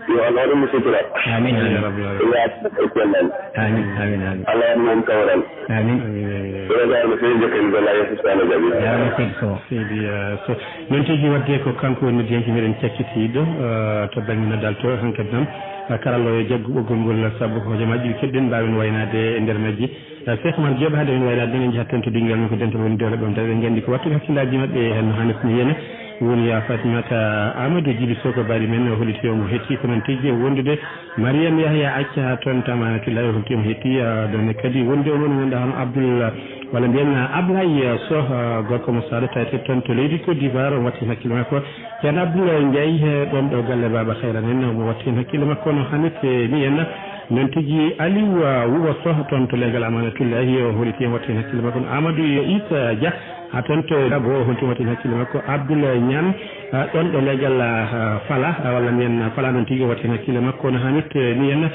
Yo Allah waɗu mo sutura. Amin, amin. Ya Rabbi, ya Rabbi. Yaat e cellal. Amin, amin, amin. Allah waɗu mo kawral. Amin. Amin, amin, amin. Ɗo dare no feewi jokken golla Yeesu Sala Jabi. Jarama seydi Sow. Seydi, eh, Sow. Noon tigi wadde ko kanko woni noddiyanke meɗen cakkitiiɗo, eh, to bannge noddal to, hankadi noon, eh, karallo yo jaggu ɓoggol ngol sabu ko hojomaaji ɗi keɗɗen mbaawen waynaade e nder majji. Eh, Cheikh Oumar Diop, hade en waynaade ɗon, en njahat toon to ɓinngel men ko dental woni doole ɓamtaare. Eɗen nganndi ko wattude hakkillaaji maɓɓe heen no haanirta ni wiyene. Woni ya Fatimata Amadou Djiby Sow ko baɗi men, o holliti o mo hetti ko noon tigi wondude Mariam Yahya Acca toon to Amanatullahi, o holliti o mo hetti, eh, ɗon ne kadi wonde o woni wonde hono Abdoul walla mbiyen Ablaye Sow, eh, gorko mo Saado tawete toon to leydi Côte d'Ivoire, o watti hakkille makko. Ceerno Abdoulaye Ndiaye, eh, ɗon ɗo galle Baaba Khayran en, omo watti heen hakkille makko no hannirta ni en. Noon tigi Aliou, eh, Wouba Sow toon to leegal Amanatullahi, o holliti heen watti heen hakkille makko. Amadou Issa Dia, haa toon to Gabo, o holliti heen watti heen hakkille makko. Abdoulaye Niane, eh, ɗon ɗo leegal, eh, Fala, eh, walla mbiyen Fala noon tigi o watti heen hakkille makko no hannirta ni en.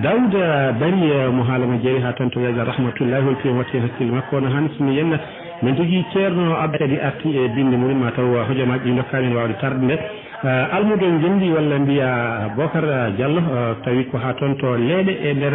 Daouda Bari, eh, mo haala mo jeeri haa toon to leegal Rahmatullahi, holliti heen watti heen hakkille makko no hannirta ni en. Noon tigi Ceerno Abdou kadi arti e binnde mum, ma taw hojomaaji ɗi ndokkaa min waawde tarde nde. Eh, Almudo Ngenndi walla mbiya Bokar Diallo, eh, tawi ko haa toon to Leeɗe e nder,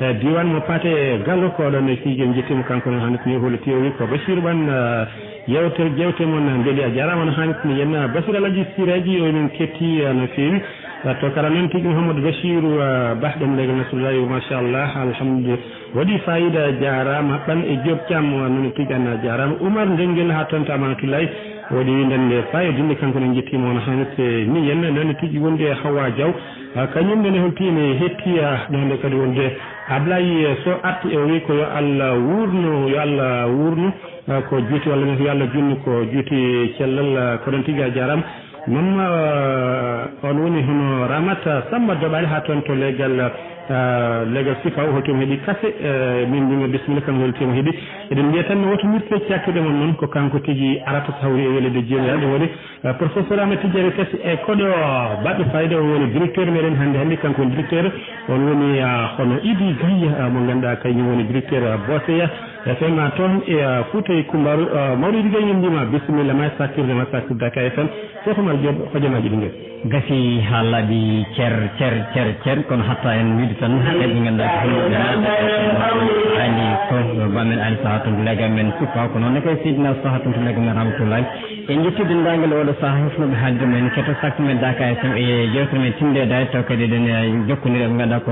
eh, diiwaan mo Paate Gallo, ko ɗoon e Siige en njettii mo kanko ne hannde ko ni holliti o wi ko Basiiru Ɓan, eh, yeewte, jeewte mon mbeli a jaaraama no hannirta ni en. Basiiru Alaji Siraaji o min ketti, eh, no feewi. Eh, to kala noon tigi Mouhamadou Bachirou, eh, Bah ɗoon leegal Nasrullahi, machallah, alhamdulillah. Waɗi faayiida, jaaraama. Ɓan e Diop Thiam, noon tigi an jaaraama. Oumar Ndengel haa toon to Amanatullahi, waɗi windande faayiida, kanko ne njettiima on hannirta ni en, noon tigi wonde Hawa Diaw, ah, kañum ne holti ne hetti, ah, ɗoon nde kadi wonde Ablaye Sow arti e o wi ko yo Allah wuurnu, yo Allah wuurnu, ah, ko juuti walla ne ko yo Allah junnu ko juuti cellal, ah, ko ɗoon tigi a jaaraama. Mamma, eh, on woni hono Ramata Samba Doɓaali haa toon to leegal, eh, leegal Sifaw, holto mo heɗi kase, eh, min mbiyamo bisimilla, kanko holto mo heɗi. Eɗen mbiya tan no woto mirte cakkirɗe mon noon, ko kanko tigi arata so hawri e weleede Joomiraaɗo. Ɗum woni, eh, professeur Amadou Tidiane Kase e koɗo baɗɗo fayida, o woni directeur meɗen hannde, hannde kanko woni directeur. On woni, eh, hono Idi Gaye, eh, mo ngannduɗaa kañum woni directeur, eh, Boseya F M toon e, eh, Fuuta e Kumbaaru. Eh, Mawɗo Idi Gaye, min mbiyma bisimilla ma e sakkirde ma, sakkirde Dakar F M. Cheikh Oumar Diop, hojomaaji ɗi ngari. Gasi haa laaɓi cer, cer, cer, cer, kono hatta en wiide tan, kadi ngannduɗaa ko hannde naata, Ali Sow, bammen Ali Sow haa toon to leegal men Sifaw, ko noon ne kay Seydina Sow haa toon to leegal men Rahmatullahi. En njetti denndaangal oɗo sahaa, hufnooɓe haalirde men, keɗotooɓe sakkirde men Dakar F M e yeewtere men Tinde e Daari, taw kadi eɗen, eh, jokkondiri e ɓe ngannduɗaa ko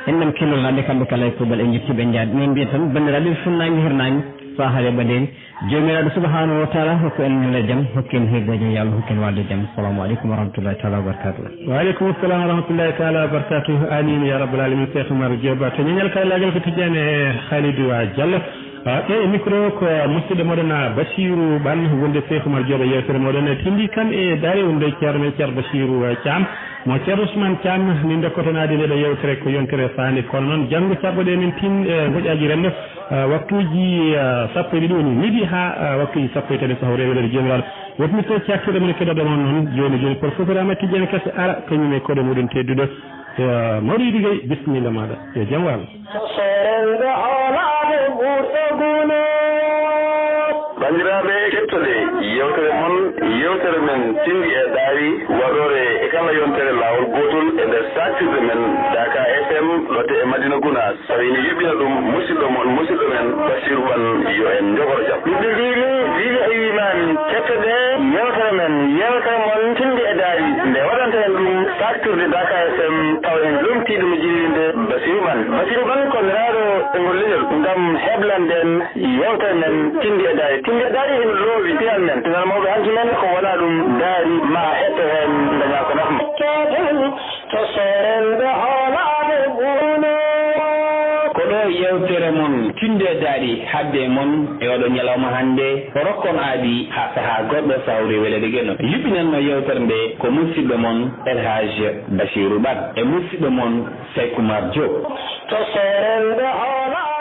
enɗam kelol laaɓi, kamɓe kala e kuuɓal en njetti ɓe, njaarni. Min mbiya tan, banndiraaɓe, funnaange hirnaange, sahaa e ɓadeeri, Joomiraaɗo subhanahu wa taala hokku en ñalnde jam, hokku en hirde jam, yo Allah hokku en waalde jam. Assalamu aleykum wa rahmatullahi taala wa barakatuh. Wa aleykum salam wa rahmatullahi taala wa barakatuh. Amin ya rabbal alamin, Cheikh Oumar Diop. To ñeñal karallagal ko Tidiane Khalidou Diallo. Ah, ɗo e micro ko musidɗo moɗon, ah, Bachirou Ɓan, wonde Cheikh Oumar Diop e yeewtere moɗon. Tindi kam e Daari, wonde ceerno men Ceerno Bachirou, ah, Thiam. Mo Ceerno Ousmane Thiam, min ndokkoto naade nde ɗo yeewtere ko yontere faande. Kono noon, janngo caɓɓoɗen min tin, eh, ngoƴaaji renndo. Ah, waktuuji, ah, sappo e ɗiɗi woni midi haa, ah, waktuuji sappo e tati so hawre welere Joomiraaɗo. Woɗɗi mi tawi cakkirɗe men keɗoɗo mon noon. Jooni, jooni, professeur Amadou Tidiane Kase ara, kañum e koɗo muɗum tedduɗo. Eh, Mawɗo Idi Gaye, bisimilla maaɗa. Yo jam waal. Sosere nde hoolaade ɓurɗo guno. Banndiraaɓe, kettoɗe yeewtere mon, yeewtere men Tindi e Daari, waɗoore e kala yontere laawol gootol e nder saaktirde men Daaka F M, ɗo to e Madina Gunaas. Tawi ene yuɓɓina ɗum musidɗo mon, musidɗo men Basiiru Ɓan, yo en njogoro jam. Ɓiɓɓe diine, wiiɓe e wiimaami, kettoɗe yeewtere men, yeewtere mon Tindi e Daari, nde waɗanten ɗum Firde Daaka F M taw en lomtii ɗum e jillinde Basiru Ɓan. Basiru Ɓan ko nelaaɗo e ngol leñol ngam heblande en yewtere men Tinndi e Daari. Tinndi e Daari hino loowi pinal men, pinal mawɓe hanki men, ko wonaa ɗum daari maa hetto heen ndañaa ko nafma. To soorende hoolaaɓe ɓuuno. Ko ɗo yewtere mon Tinndi e Daari haaddi e mon e oɗo ñalawma hannde. Rokkon aadi haa sahaa goɗɗo sawri weleede geno. Yuɓɓinanno yewtere nde ko musidɗo mon El Hadj Basiru Ɓan e musidɗo mon Seck Oumar Diop. To soorende hoolaaɓe